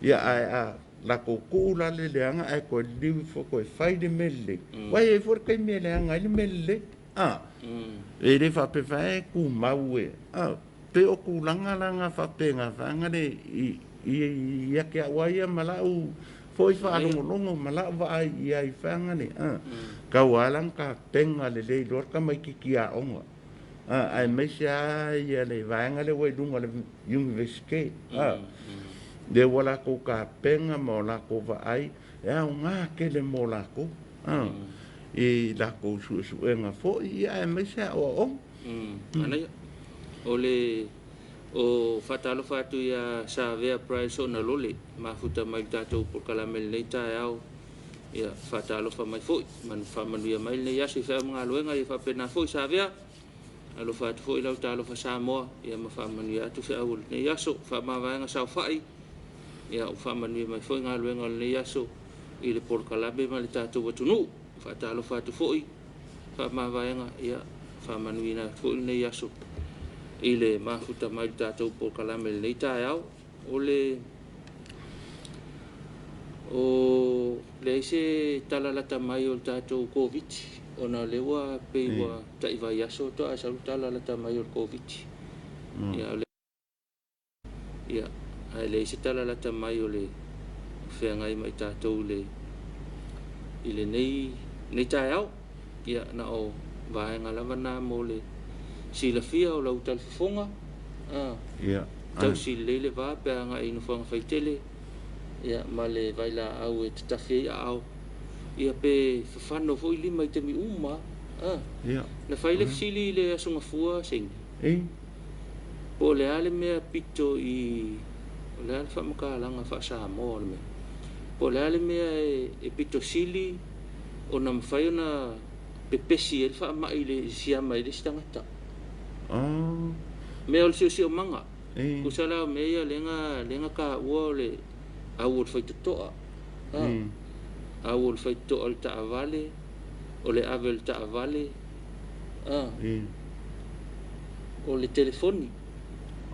Ia ae a latou tuu la le leaga ae toe liliu ifo toe fai le mea lelei, aua e i ai foi le taimi e leaga ai le mea lelei. E le faapea foi e tumau e, pei o tulaga la na faapena vaega le ia te au lava ia ma lau foi faalogologo ma lau vaai i ai vaega le, tau lava la ona tapena lelei loa le tamaitiiti aoga, aemaise lava ia le vaega lea ua i luga o le Iunivesite, lea ua latou tapena ma o latou vaai e aoga tele mo latou i latou suesuega foi aemaise aoaoga. Manaia. O le o faatalofa atu ia Savea Price Onalole, mafuta mai le tatou polokalame i lenei taeao. Ia faatalofa mai foi, faamanuia mai lenei aso i feau ma galuega, ia faapena foi Savea. Alofa atu foi lau talofa Samoa, ia ma faamanuia atu feau o lenei aso. Faamavaega saofai, ia ua faamanuia mai foi galuega o lenei aso i le polokalame ma le tatou atunuu. Faatalofa atu foi faamavaega, ia faamanuiina atu foi lenei aso i le mafuta mai le tatou polokalame i lenei taeao. O le o leai se tala lata mai o le tatou Koviti, ona o lea ua pei ua tai vaiaso faatoa sau le tala lata mai o le Koviti. Ia, ia, ae leai se tala lata mai o le feagai ma i tatou i lenei taeao. Ia, na o vaega lava na mo le silafia o lau talifofoga. Tausi lelei le va pe agai i nofoaga faitele, ia, ma le vailaau e tatafi ai aao, ia pe fafano foi lima i taimi uma. Na fai le fesili i le Aso Gafua Seini. Po o le a le mea pito i, o le a le faamatalaga faa-Samoa o le mea, po o le a le mea e pito sili ona mafai ona pepesi ai le faamai i le siama i le isi tagata. Mea o le siosiomaga. Tusa la o mea ia lea na taua o le au o le faitotoa. Au o le faitotoa o le taavale, o le ave o le taavale, o le telefoni.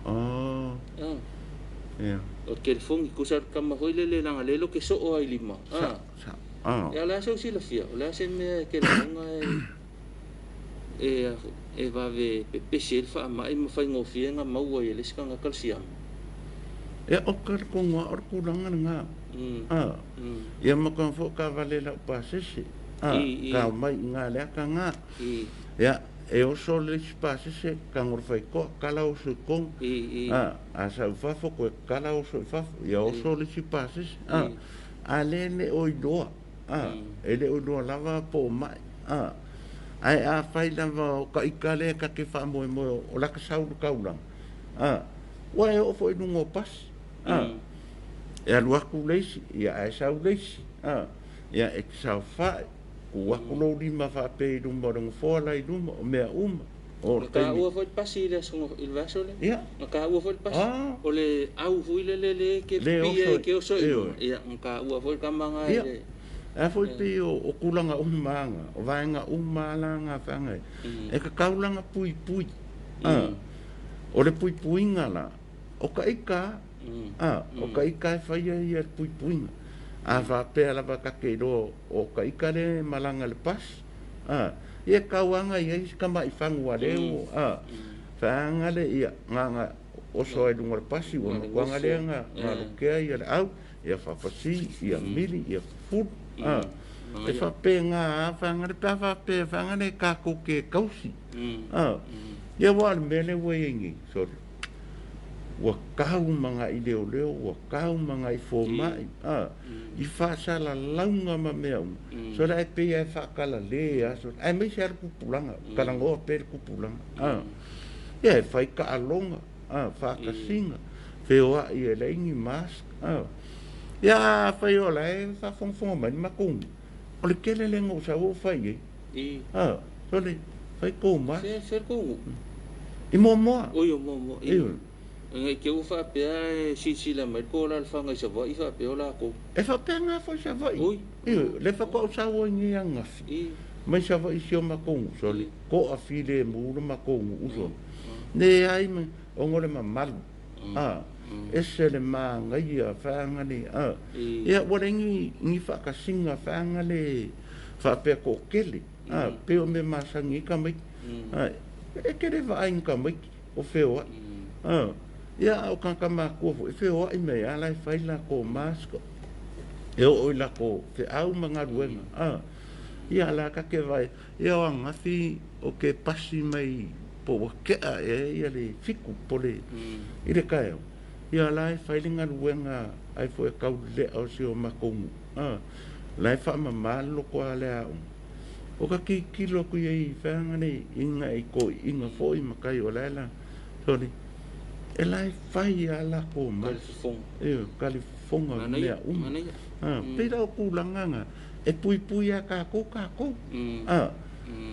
O le telefoni, tusa le tama foi lele leaga lea lote soo ai lima. Ia o le a seu silafia, o le a se mea e te lagona e vave pepesi ai le faamai ma faigofie ona maua ai e le isi tagata le siama. Ia o ka tonu lava o le tulaga lena. Ia ma tonu foi taavale laupasese. Ka omai i ina le ata lena. Ia e oso le isi pasese tago i le faitoa tala oso i totonu. A sau i fafo toe tala oso i fafo. Ia oso le isi pasese. A lea e le o iloa. E le o iloa lava po o mai. Ae afai lava o ka ita lea ta te faamoemoe o lata sau i le taulaga, ua e oo foi i luga o pasi. E alu atu le isi, ia ae sau le isi. Ia e te saofai, tuu atu lou lima faapea i luma o le nofoa la i luma, o mea uma. O Na le taimi. taua foi le pasi i le aso i le vaiaso lea. Ia. Na taua foi le pasi. Ah. O le au foi lele lea e te Le pipii oso ai e te oso i Ioe. luga. Ia, na taua foi le tama lena i Ia. le... A foi pei o tulaga uma lava, o vaega uma lava la feaga ai, e tatau la ona puipui. A, o le puipuiga la, o ka ika, a, o ka ika e faia ia le puipuiga. A faapea lava ta te iloa o ka ika lea e malaga i le pasi, a, ia e tau lava ona i ai si tamai fagu a leu, a, feaga le, ia, na ona oso ai i luga o le pasi ua matua lea ona lokea ia le au, ia faapasi, ia mili, ia fufulu, a, e faapena lava feaga le, pe a faapea feaga le tatou te tausi, a, ia aua o le mea lea ua i ai nei, sole, ua tau magai leoleo, ua tau magai fomai, a, i faasalalauga ma mea uma, sole ae pei lava e faatalale lava, sole, aemaise lava le tupulaga, talanoa pea le tupulaga, a, ia e fai taaloga, a, faatasiga, feoai e leai ni mask, a. Ia afai o la e faafogafoga mai le matou nuu, o le tele lea na ou sau ou fai i ai. I. A, sole, fai tou mask. Fea, fea le tou nuu? I Moamoa. Oi, o Moamoa, i. Ioe. Ne i te ua faapea e silasila mai le tou alaalafaga i Savaii faapea o latou. E faapena foi Savaii. Oi. Ioe, o lea faatoa ou sau ai nei ananafi. I. Mai Savaii i si o matou nuu, sole, toa filemu le matou nuu, sole. Leai ma, ona o le mamalu. A, ese le manaia feaga le, a. Ia, ua leai ni, ni faakasiga feaga le faapea toatele, a, pei o mea masani ai tamaiti. A, e te le vaai i ni tamaiti o feoai, a. Ia, a o tagata matua foi, e feoai mai lava la e fai latou mask, e oo i latou feau ma galuega, a. Ia, la ta te vaai, ia o ananafi o ke pasi mai po ua tea ea ia le 7 po le i le taeao, ia la e fai le galuega ai foi e tau lelea o si o matou nuu, a, la e faamama le loto a le aoga. O ka tilotilo atu i ai i feaga nei i nai toeaiina foi ma tai o la e la, sole, e la e fai lava latou ma. Talifofoga. Ioe, talifofoga Manaia, mea uma. manaia. A, pei la o tulaga na, e puipui ia tatou tatou. A,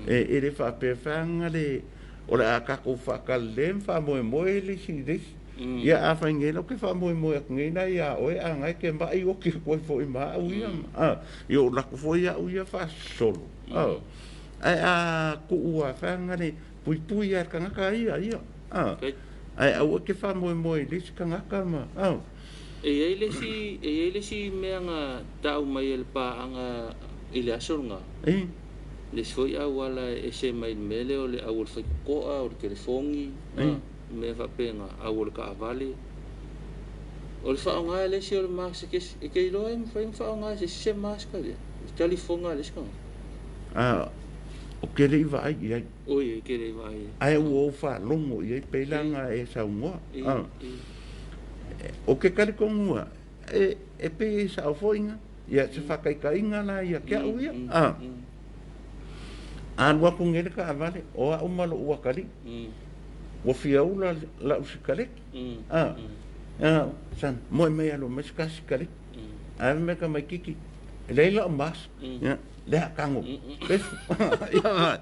e le faapea feaga le, o le a tatou faatalale ma faamoemoe le isi i le isi. Ia afai nei la ou te faamoemoe atu nei la ia oe a na e te mai oti atu ai foi ma au ia, a, ia ou alu atu foi au ia faasolo. A, ae a tuu lava feaga le puipui lava e le tagata ia ia, a, ae aua e te faamoemoe i le isi tagata ma, a. E i ai le isi, e i ai le isi mea na tau mai e le paaga i le aso lena. E. Le isi foi auala e ese mai le mea lea o le au o le faitotoa, o le telefoni, E. mea faapena, au o le taavale. O le faaaoga e le isi o le mask, e te iloa e mafai ona faaaoga e se isi se mask lea, le talifoga a le isi tagata. A, ou te le i vaai i ai. Oi, e te le i vaai i ai. Ae ua ou faalogo i ai pei la na e saunoa. E, A. e. O ke talitonuga, e, e pei e sao foi ina, ia se faataitaiga la ia te au ia, a. Alu atu nei le taavale, o au ma lou atalii, ua fia ula lau sikaleki, a, a, sana, moe mai alu aumai se ta sikaleki. Ae fai mai le tamaititi, e leai lau mask, ia, lea tago, pefu. Ia,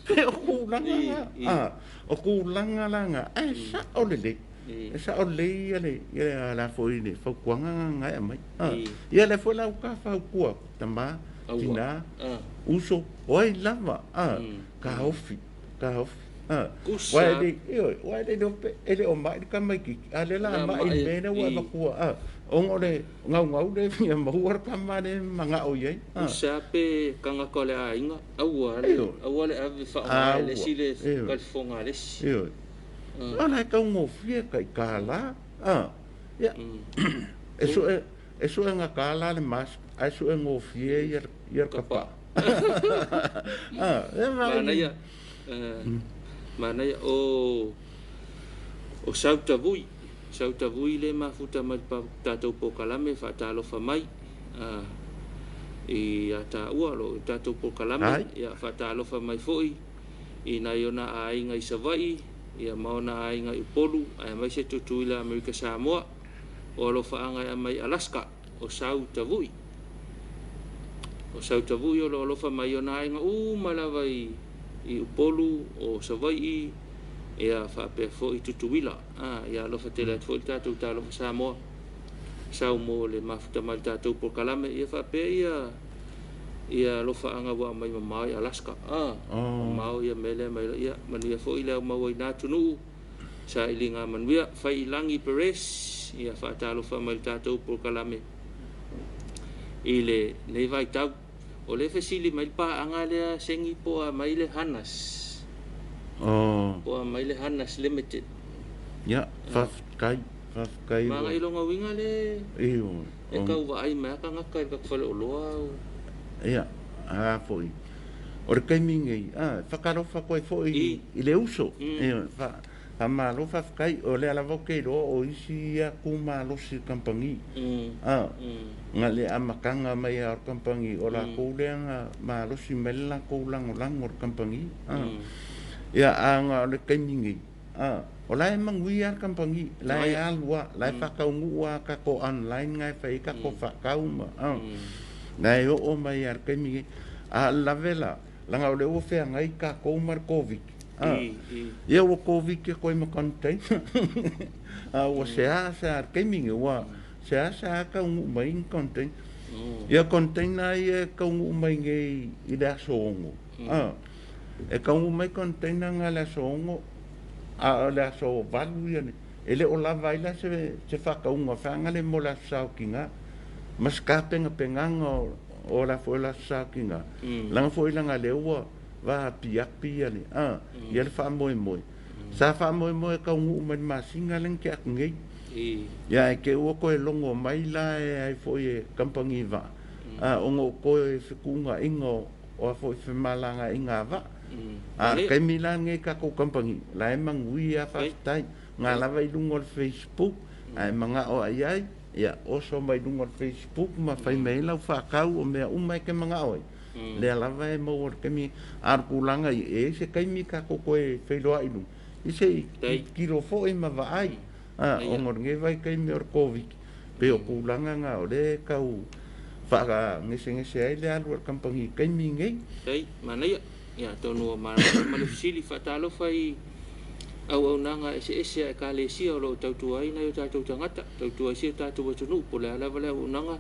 pe o tulaga na, a, o tulaga la na, ae sao lelei. E sao lelei ia le ia la foi le fautuaga na e aumai. Ia lea foi la ua ta fautua atu, tama, tina, uso, o ai lava, taofi, taofi. Aua e le, ioe, aua e le iloa pe e le o mai le tamaititi, a o lea o le a mai i le mea lea ua e avatua, ona o le naunau lea e fia maua le tama lea e manao i ai. Usa pe tagata o le aiga, aua le, aua le ave faaaoga e le isi le talifofoga a le isi. Ioe. O la e taugofie tai $1. A, ia, e sue, e sue ga $1 le mask, ae sue gofie ia, ia le tapaa. A, e vaai. Manaia, manaia, o, o Sautavui, Sautavui le mafuta mai le tatou polokalame faatalofa mai, a, i a taua o lo o tatou polokalame, ia faatalofa mai foi i nai ona aiga i Savaii, ia ma ona aiga i Upolu, aemaise Tutuila Amerika Samoa, o alofaaga e aumai Alaska, o Sau Tavui. O Sau Tavui o lo o alofa mai i ona aiga uma lava i i Upolu, o Savaii, ia faapea foi Tutuila. Ia alofa tele atu foi le tatou Talofa Samoa sau mo le mafuta mai le tatou polokalame, ia faapea ia ia alofaaga ua aumai mamao i Alaska. Mamao ia mea lea mai, ia manuia foi le aumau ai na atunuu, sailiga manuia. Faiilagi Perez, ia faatalofa mai le tatou polokalame i lenei vaitau. O le fesili mai le paaga lea sengi po o a mai le Hanas. Po o a mai le Hanas Limited. Ia, faafetai, faafetai. Maga i loga uiga le e tau vaai mai a tagata i le tatou faleoloa. Ia, a foi. O le taimi nei, whakalofa koe foi i le uso. E, whamalo faafetai, o le lava o ke iloa o isi ia ku malosi kampangi. Nga le amakanga mai a o kampangi, o la kou lea nga malosi mai le lakou lagolago o le kampangi. Ia, a nga o le taimi nei, o la e manuia le kampangi, la e alua, la e whakaungu a kako online ngai whai kako whakau ma. Na e oo mai a le taimi nei. A lave la, langa o le ua feagai kakou ma le Covid. Ia ua Covid e koe ma container. Ua sea sea le taimi nei, ua sea sea kaunuu mai ni container. Ia container ia e kaunuu mai nei i le aso 6. E kaunuu mai container nga le aso 6, a o le aso 8 ia ne. E le o lava ai la se whakaunga whaanga le mo le aso saokiga. Ma se kapengapengaga o la foi la aso saokiga. Langa foi langa le ua va api ia le. Ia le whaamoemoe. Sa whaamoemoe kaunuu mai le masinga le ke aku nei. Ia e ke ua koe longo mai la e ai foi e kampangi va. O ngo koe whikunga inga o a foi whimalanga inga va. A kaimi la nge kako kampangi. La e mangui a whaafitai. Ngā lava i lunga o le Facebook. Ai manga o ai ai. Ia oso mai lunga o le Facebook ma whai mei lau whakau o mea uma e ke manga oi. Lea lava e mau o le kaimi. A kulanga i e se kaimi kako koe whailoa i lunga. I se kilo foi ma vaai. O ngor nge vai kaimi o le Covid. Pe o kulanga ngā o le kau whaka ngese ngese ai le alu o le kampangi kaimi ngei. Tai, manaia. Ia, tonu o ma le fesili faatalofa i auaunaga eseese a ekalesia o loo tautua ai nai o tatou tagata, tautua ai si o tatou atunuu, po o le a lava le auaunaga,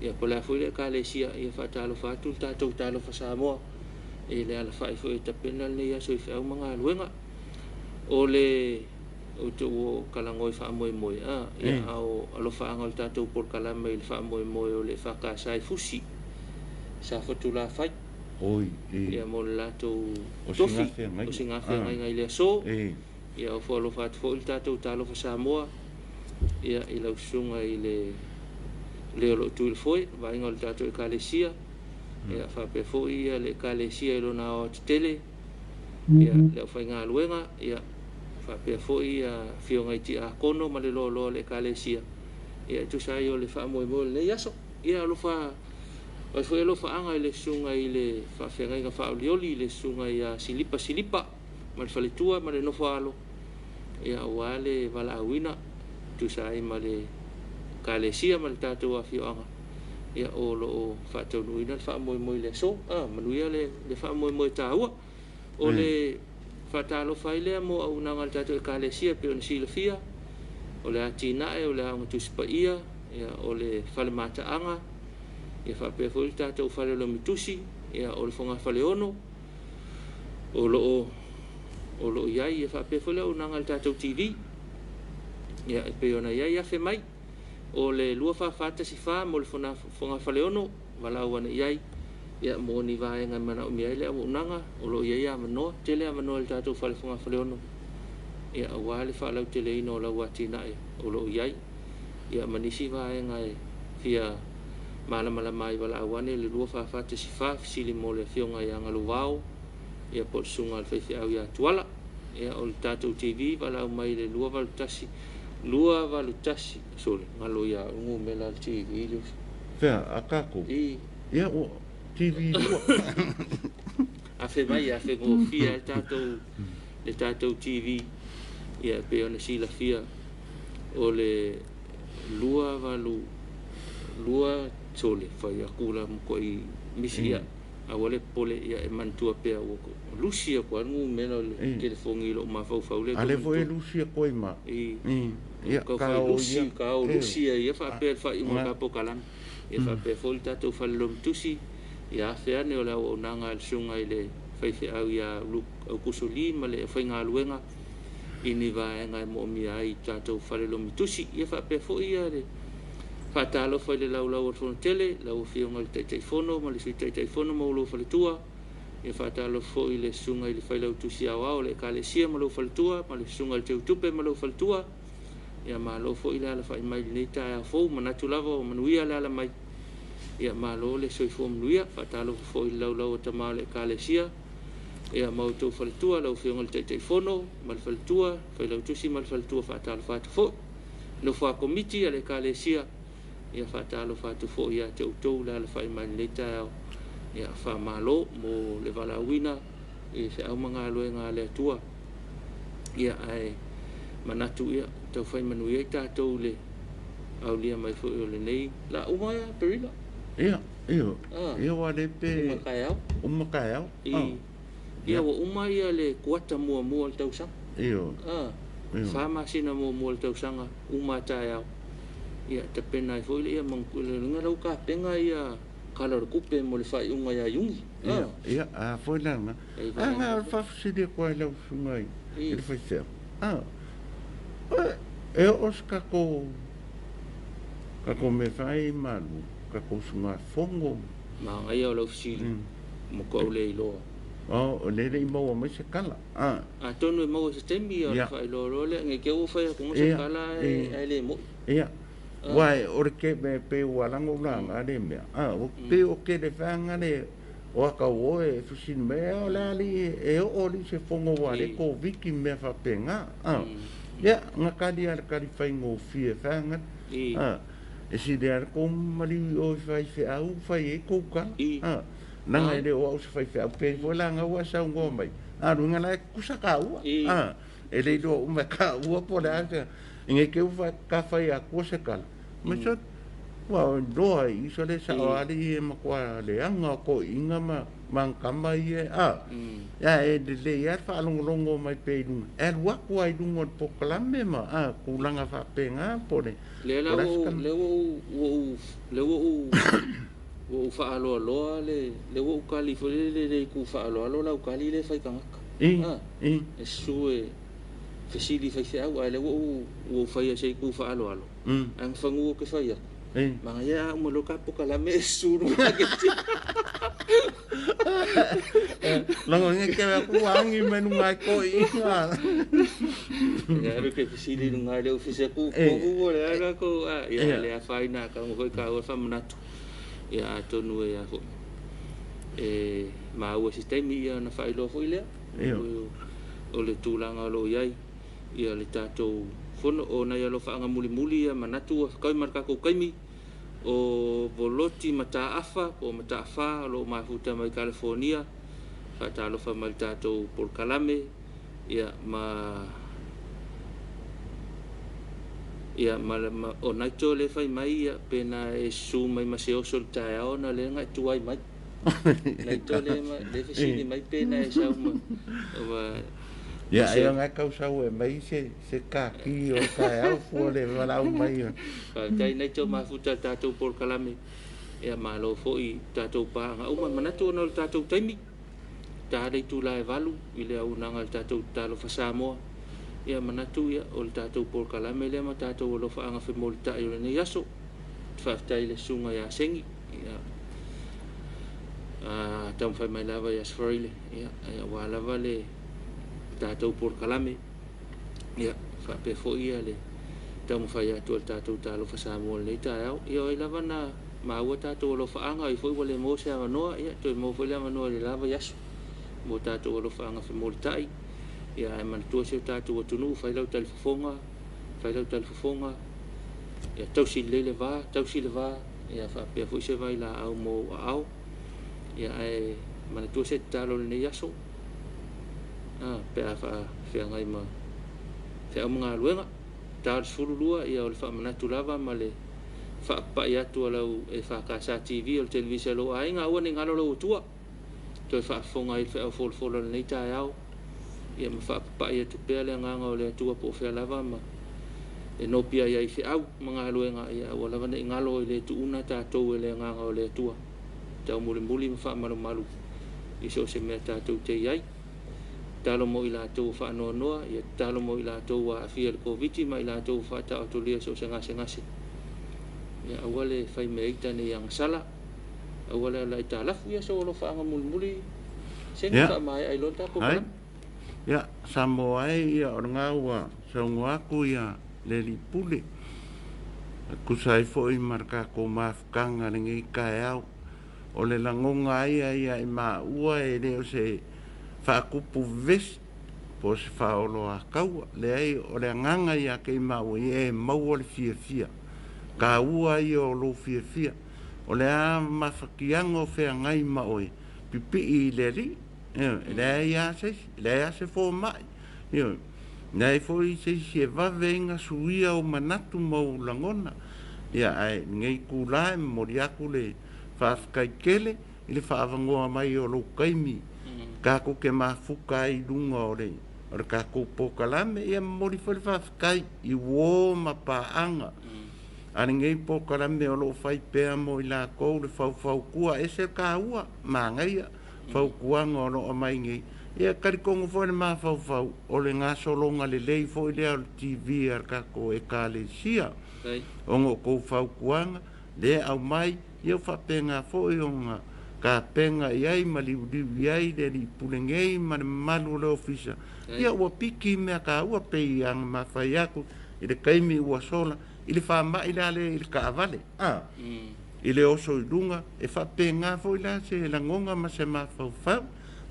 ia po o le a foi le ekalesia. Ia faatalofa atu le tatou Talofa Samoa e le alafai foi e tapena lenei aso i feau ma galuega. O le ou te ua kalagoi faamoemoe ia ao alofaaga o le tatou polokalame i le faamoemoe o le EFKS i Fusi sa fatulafai. Oi, ia mo le latou tofi o sigafeagaiga i le aso. Ia o foalofa atu foi le tatou Talofa Samoa ia i lau susuga i le le o loo tui le foe vaaiga o le tatou ekalesia. Ia faapea foi ia le ekalesia i lona aoao tetele, ia le aufaigaluega, ia faapea foi ia afioga i tiakono ma le loaloa o le ekalesia. Ia e tusa ai o le faamoemoe o lenei aso. Ia alofa ai foi alofaaga i le susuga i le faafeagaiga faaolioli, le susuga ia Silipa Silipa ma le faletua ma le nofo alo, ia aua le valaauina tusa ai ma le ekalesia ma le tatou afioaga, ia o loo faataunuuina le faamoemoe i le aso. Manuia le faamoemoe taua. O le faatalofa ai lea mo auaunaga a le tatou ekalesia pei ona silafia, o le atinae o le aoga Tusi Paia, ia o le fale mataaga, ia faapea foi le tatou fale o le Omitusi, ia o le fogafaleono o loo iai, ia faapea foi le auaunaga a le tatou TV. Ia e pei ona iai afe mai o le 2414 mo le fogafaleono valaau ane iai, ia mo ni vaega e manaomia ai le auaunaga. O loo iai avanoa tele avanoa i le tatou fale fogafaleono, ia aua le faalauteleina o lau atinae o loo iai, ia ma nisi vaega e fia malamalama ai, valaau ane le 2414, fesili mo le afioga ia Galuvao, ia po o le susuga a le faifeau ia Tuala. Ia o le tatou TV, valaau mai le 281 281, sole galo ia numera le TV le Fea, a kako. I Ia, o TV lua. Afe mai afe gofia le tatou TV. Ia e pei ona silafia o le 282, sole fai aku la mokoi misi ia. Aua le popole, ia e manatua pea ua lusi atu lava le numera o le telefoni i lou mafaufau lea. A lea foi e lusi atu ai ma. I. Ia, Tau ka fai o lusi, ia. Ka o lusi ai ia faapea le faaiuga o le polokalame. Ia faapea foi le tatou falelomatusi, ia afe ane o le auaunaga a le susuga i le faifeau ia Luke Aukuso Lee ma le aufaigaluega i ni vaega e moomia ai i tatou falelomatusi. Ia faapea foi ia le faatalofa i le laulau o le Fonotele, lau Afioga i le Taitaifono ma le Sui Taitaifono ma lou faletua. Ia faatalofa foi i le susuga i le Failautusi Aoao o le Ekalesia ma lou faletua, ma le susuga i le Teutupe ma lou faletua. Ia malo foi le alafai mai i lenei taeao fou, manatu lava ua manuia le ala mai. Ia malo le soifua manuia. Faatalofa foi i le laulau a tama o le Ekalesia, ia ma outou faletua, lau Afioga i le Taitaifono ma le faletua, Failautusi ma le faletua, faatalofa atu foi. Nofo a komiti a le Ekalesia, ia faatalofa atu foi ia te outou le alafai mai i lenei taeao. Ia faamalo mo le valaauina i feau ma galuega a le Atua. Ia ae manatu ia taufai manuia ai tatou i le aulia mai foi o lenei la uma ia Aperila. Ia, ia. Ah. Ia ua le pe. Uma taeao. Uma taeao. I, ia ua uma ia le kuata muamua o le tausaga. Ia. Ah. Ia. 4 masina muamua o le tausaga uma taeao. Ia tapena ai foi le ia mangu lau kapenga ia kala o le tupe mo le faaiuga ia Iuni. Ia, ia, a foi la na. Ei, A nga o le faafesili atu ai lau susuga i I. le faifeau. Ah. E oo se tatou mea fai malu, tatou usugafono. Magaia o lau fesili matua le iloa. Oh, o le le i maua mai se kala. Ah. Atonu e maua se taimi ona faailoa loa lea nei te ua fai atu se kala ae le moi. Ia. Uai, o le ke me pe ua lango la nga le mea. Ah, o pe o ke le whanga le o aka o e fesili mai o le ali e o li se fongo wa le ko viki mea whapenga. Ah. Ia, nga kali ala kali whai ngō fie whanga. Ah. E si le ala ko maliu o whai whai au whai e kouka. Ah. Nanga e le o au se whai whai au pe fo la nga ua sau ngō mai. Ah, runga la e kusa ka ua. Ah. E le iloa uma ka ua po le asa. Ngai ke ufa ka whai a kua se kala. Ma so, ua loa i iso le sa o ali e makua le anga ko inga ma mangkama i e. Ah. Ia e le le ia whaalongolongo mai pe i lunga. E luaku ai lunga o le pokalame ma. Ah, kulanga whaapenga po le. Le la Po le ua askana. le ua ua le ua ua ou faaloaloa le le ua ou kali foi le le le ku faaloalo lau kali le fai tangata. I, Ah. i. E susu e fesili faifeau ae le ua ou ua ou faia se i ku faaloalo. Ang fangu o ke fai aku. I. Magaia uma loka pokalame e susu nunga ke ti. Longo nge ke aku angi me nunga ko inga. Ia alu ke fesili nunga le ofisa ku Eh. ku ku le ala ko ah ia Eh. le afai na ka ngoi ka o fa manatu. Ia atonu e ia foi. E maua se taimi ia na faailoa foi lea. Ia. O le tulaga o lo o iai ia le tatou fono o nai alofaaga mulimuli ia manatu ua fekau ma le tatou taimi o Voloti Mataafa po o Mataafa o lo o mafuta mai California faatalofa mai le tatou polokalame ia ma ia ma, ma o naito le fai mai ia pena e susu mai ma se oso le taeao na le nga e tuai mai. Naito le ma le fesili mai pena e sau ma ma Ia e nga kau sau e mai se se kaki o ka au fua le walau mai. Faafetai naito mafuta le tatou polokalame ia malo foi tatou paaga uma manatu ona o le tatou taimi ta le itula e 8 i le auaunaga le tatou talofa Samoa ia manatu ia o le tatou polokalame lea ma tatou alofaaga femolitai o lenei aso. Faafetai i le susuga ia Sengi ia taumafai mai lava ia Sfarile ia aua lava le tatou polokalame ia faapea foi ia le taumafai atu o le tatou talofa Samoa lenei taeao ia oi lava na maua tatou alofaaga ai foi ua le maua se avanoa ia toe maua foi le avanoa i le lava i aso mo tatou alofaaga femolitai ia ae manatua si o tatou atunuu fai lau talifofoga fai lau talifofoga ia tausi lelei le va tausi le va ia faapea foi se vai laau mo ou aao ia ae manatua se tatalo i lenei aso pe a faafeagai ma feau ma galuega ta o le 12 ia o le faamanatu lava ma le faapapai atu a lau e FKS TV o le televisa o lou aiga aua ne i galo lau atua. toe faafofoga ai i le feau folafola o lenei taeao, ia ma faapapai atu pea le agaga o le Atua po o fea lava ma e nopiai ai i feau ma galuega, ia aua lava ne i galo e le tuuna tatou e le agaga o le Atua, taumulimuli ma faamalumalu i so o se mea tatou te i ai. Tatalo mo i latou ua faanoanoa, ia tatalo mo i latou ua aafia i le Koviti ma i latou ua faataotolia i so o se gasegase. Ia aua le fai mea ita nei agasala, aua le ala aitalafu, ia sou alofaaga mulimuli seni Ia. faamaea ai loa le tatou Ai. kalama. Ia, Samoa e, ia, o lena ua saunoa atu ia le Alii Pule, e tusa ai foi ma le tatou mafutaga i lenei taeao. O le lagona ia ia i maua e le o se faatupu vevesi po o se faaoloataua. Leai, o le agaga ia te i maua ia e maua le fiafia. Taua ia o lou fiafia. O le a mafatiaga o feagai ma oe, pipii i le Alii. Ioe, e leai lava se isi, e leai lava se fomai. Ioe, leai foi se isi e vave ai ona suia ou manatu ma ou lagona. Ia, ae i lenei itula e momoli atu le faafetai tele i le faaavanoa mai o lou taimi tatou te mafuta ai i luga o le o le tatou polokalame. Ia, momoli foi le faafetai i uo ma paaga a lenei polokalame o lo o fai pea mo i latou le faufautua. E ese le taua, manaia fautuaga o lo o aumai nei. Ia, talitonu foi le mafaufau o le gasologa lelei foi lea o le TV a le tatou Ekalesia, ona o tou fautuaga lea e aumai, ia ua faapena foi ona tapena i ai ma liuliu i ai le alii pule nei ma le mamalu o le ofisa. Ia ua piki mea taua pei ona mafai atu i le taimi ua sola i le faamai la lea i le taavale, a i le oso i luga, e faapena foi la se lagona ma se mafaufau,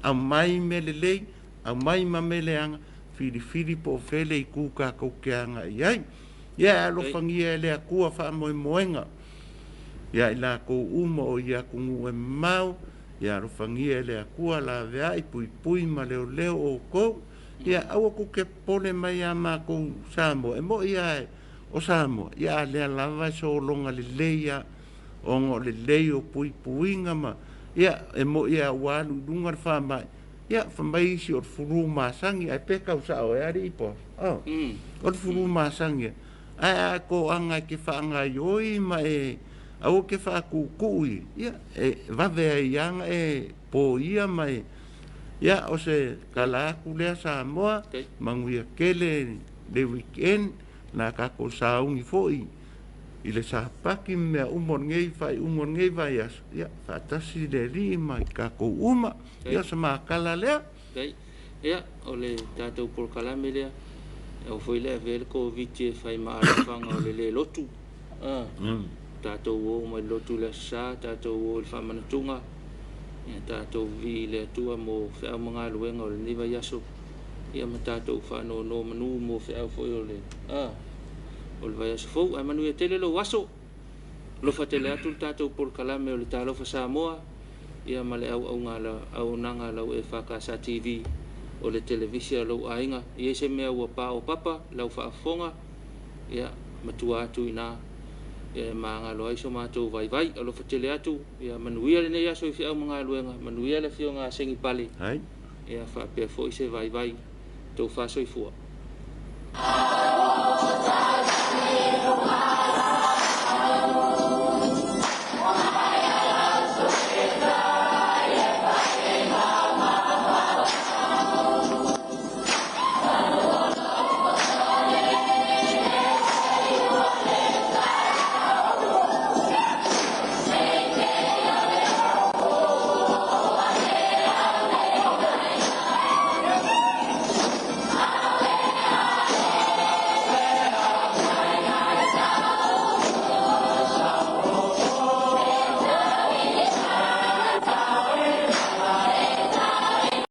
aumai mea lelei, aumai ma mea leaga, filifili po o fea le itu tatou te agai i ai. Ia e alofagia e le Atua faamoemoega ia i latou uma o i atunuu e mamao, ia alofagia e le Atua laveai, puipui ma leoleo outou. Ia aua tou te popole mai ia matou Samoa, e moi lava o Samoa, ia a lea lava e sologa lelei lava ona o le lelei o puipuiga ma, ia e moi lava ua alu i luga le faamai, ia fai mai isi o le fulu masani, ae pe tau sao ea alii po o le fulu masani, ae a toaga e te faagaoioi ma e aua te faatuutuu i, ia e vave ai lava ona e poia ma e, ia o se tala atu lea Samoa, manuia tele le weekend, na tatou sauni foi i le sapati ma mea uma o lenei faaiuga o lenei vaiaso, ia faatasi le Alii ma i tatou uma. Ia o se matala lea. Faafetai. Ia, o le tatou polokalame lea, e ao foi le ave ai le Koviti e fai ma alofaga o le le lotu. A, tatou o uma i le lotu i le Aso Sa, tatou o i le faamanatuga, ia tatou vivii i le Atua mo feau ma galuega o lenei vaiaso, ia ma tatou faanonomanu mo feau foi o le, a, o le vaiaso fou. Ae manuia tele lou aso. Alofa tele atu le tatou polokalame o le Talofa Samoa, ia ma le auauga auaunaga a lau EFKS TV o le televise a lou aiga. I ai se mea ua paopapa lau faafofoga, ia matua atu i ina, ia e magalo ai so matou vaivai. Alofa tele atu, ia manuia lenei aso i feau ma galuega, manuia le afioga a Segi Pale, Hai. ia faapea foi se vaivai tou faasoifua.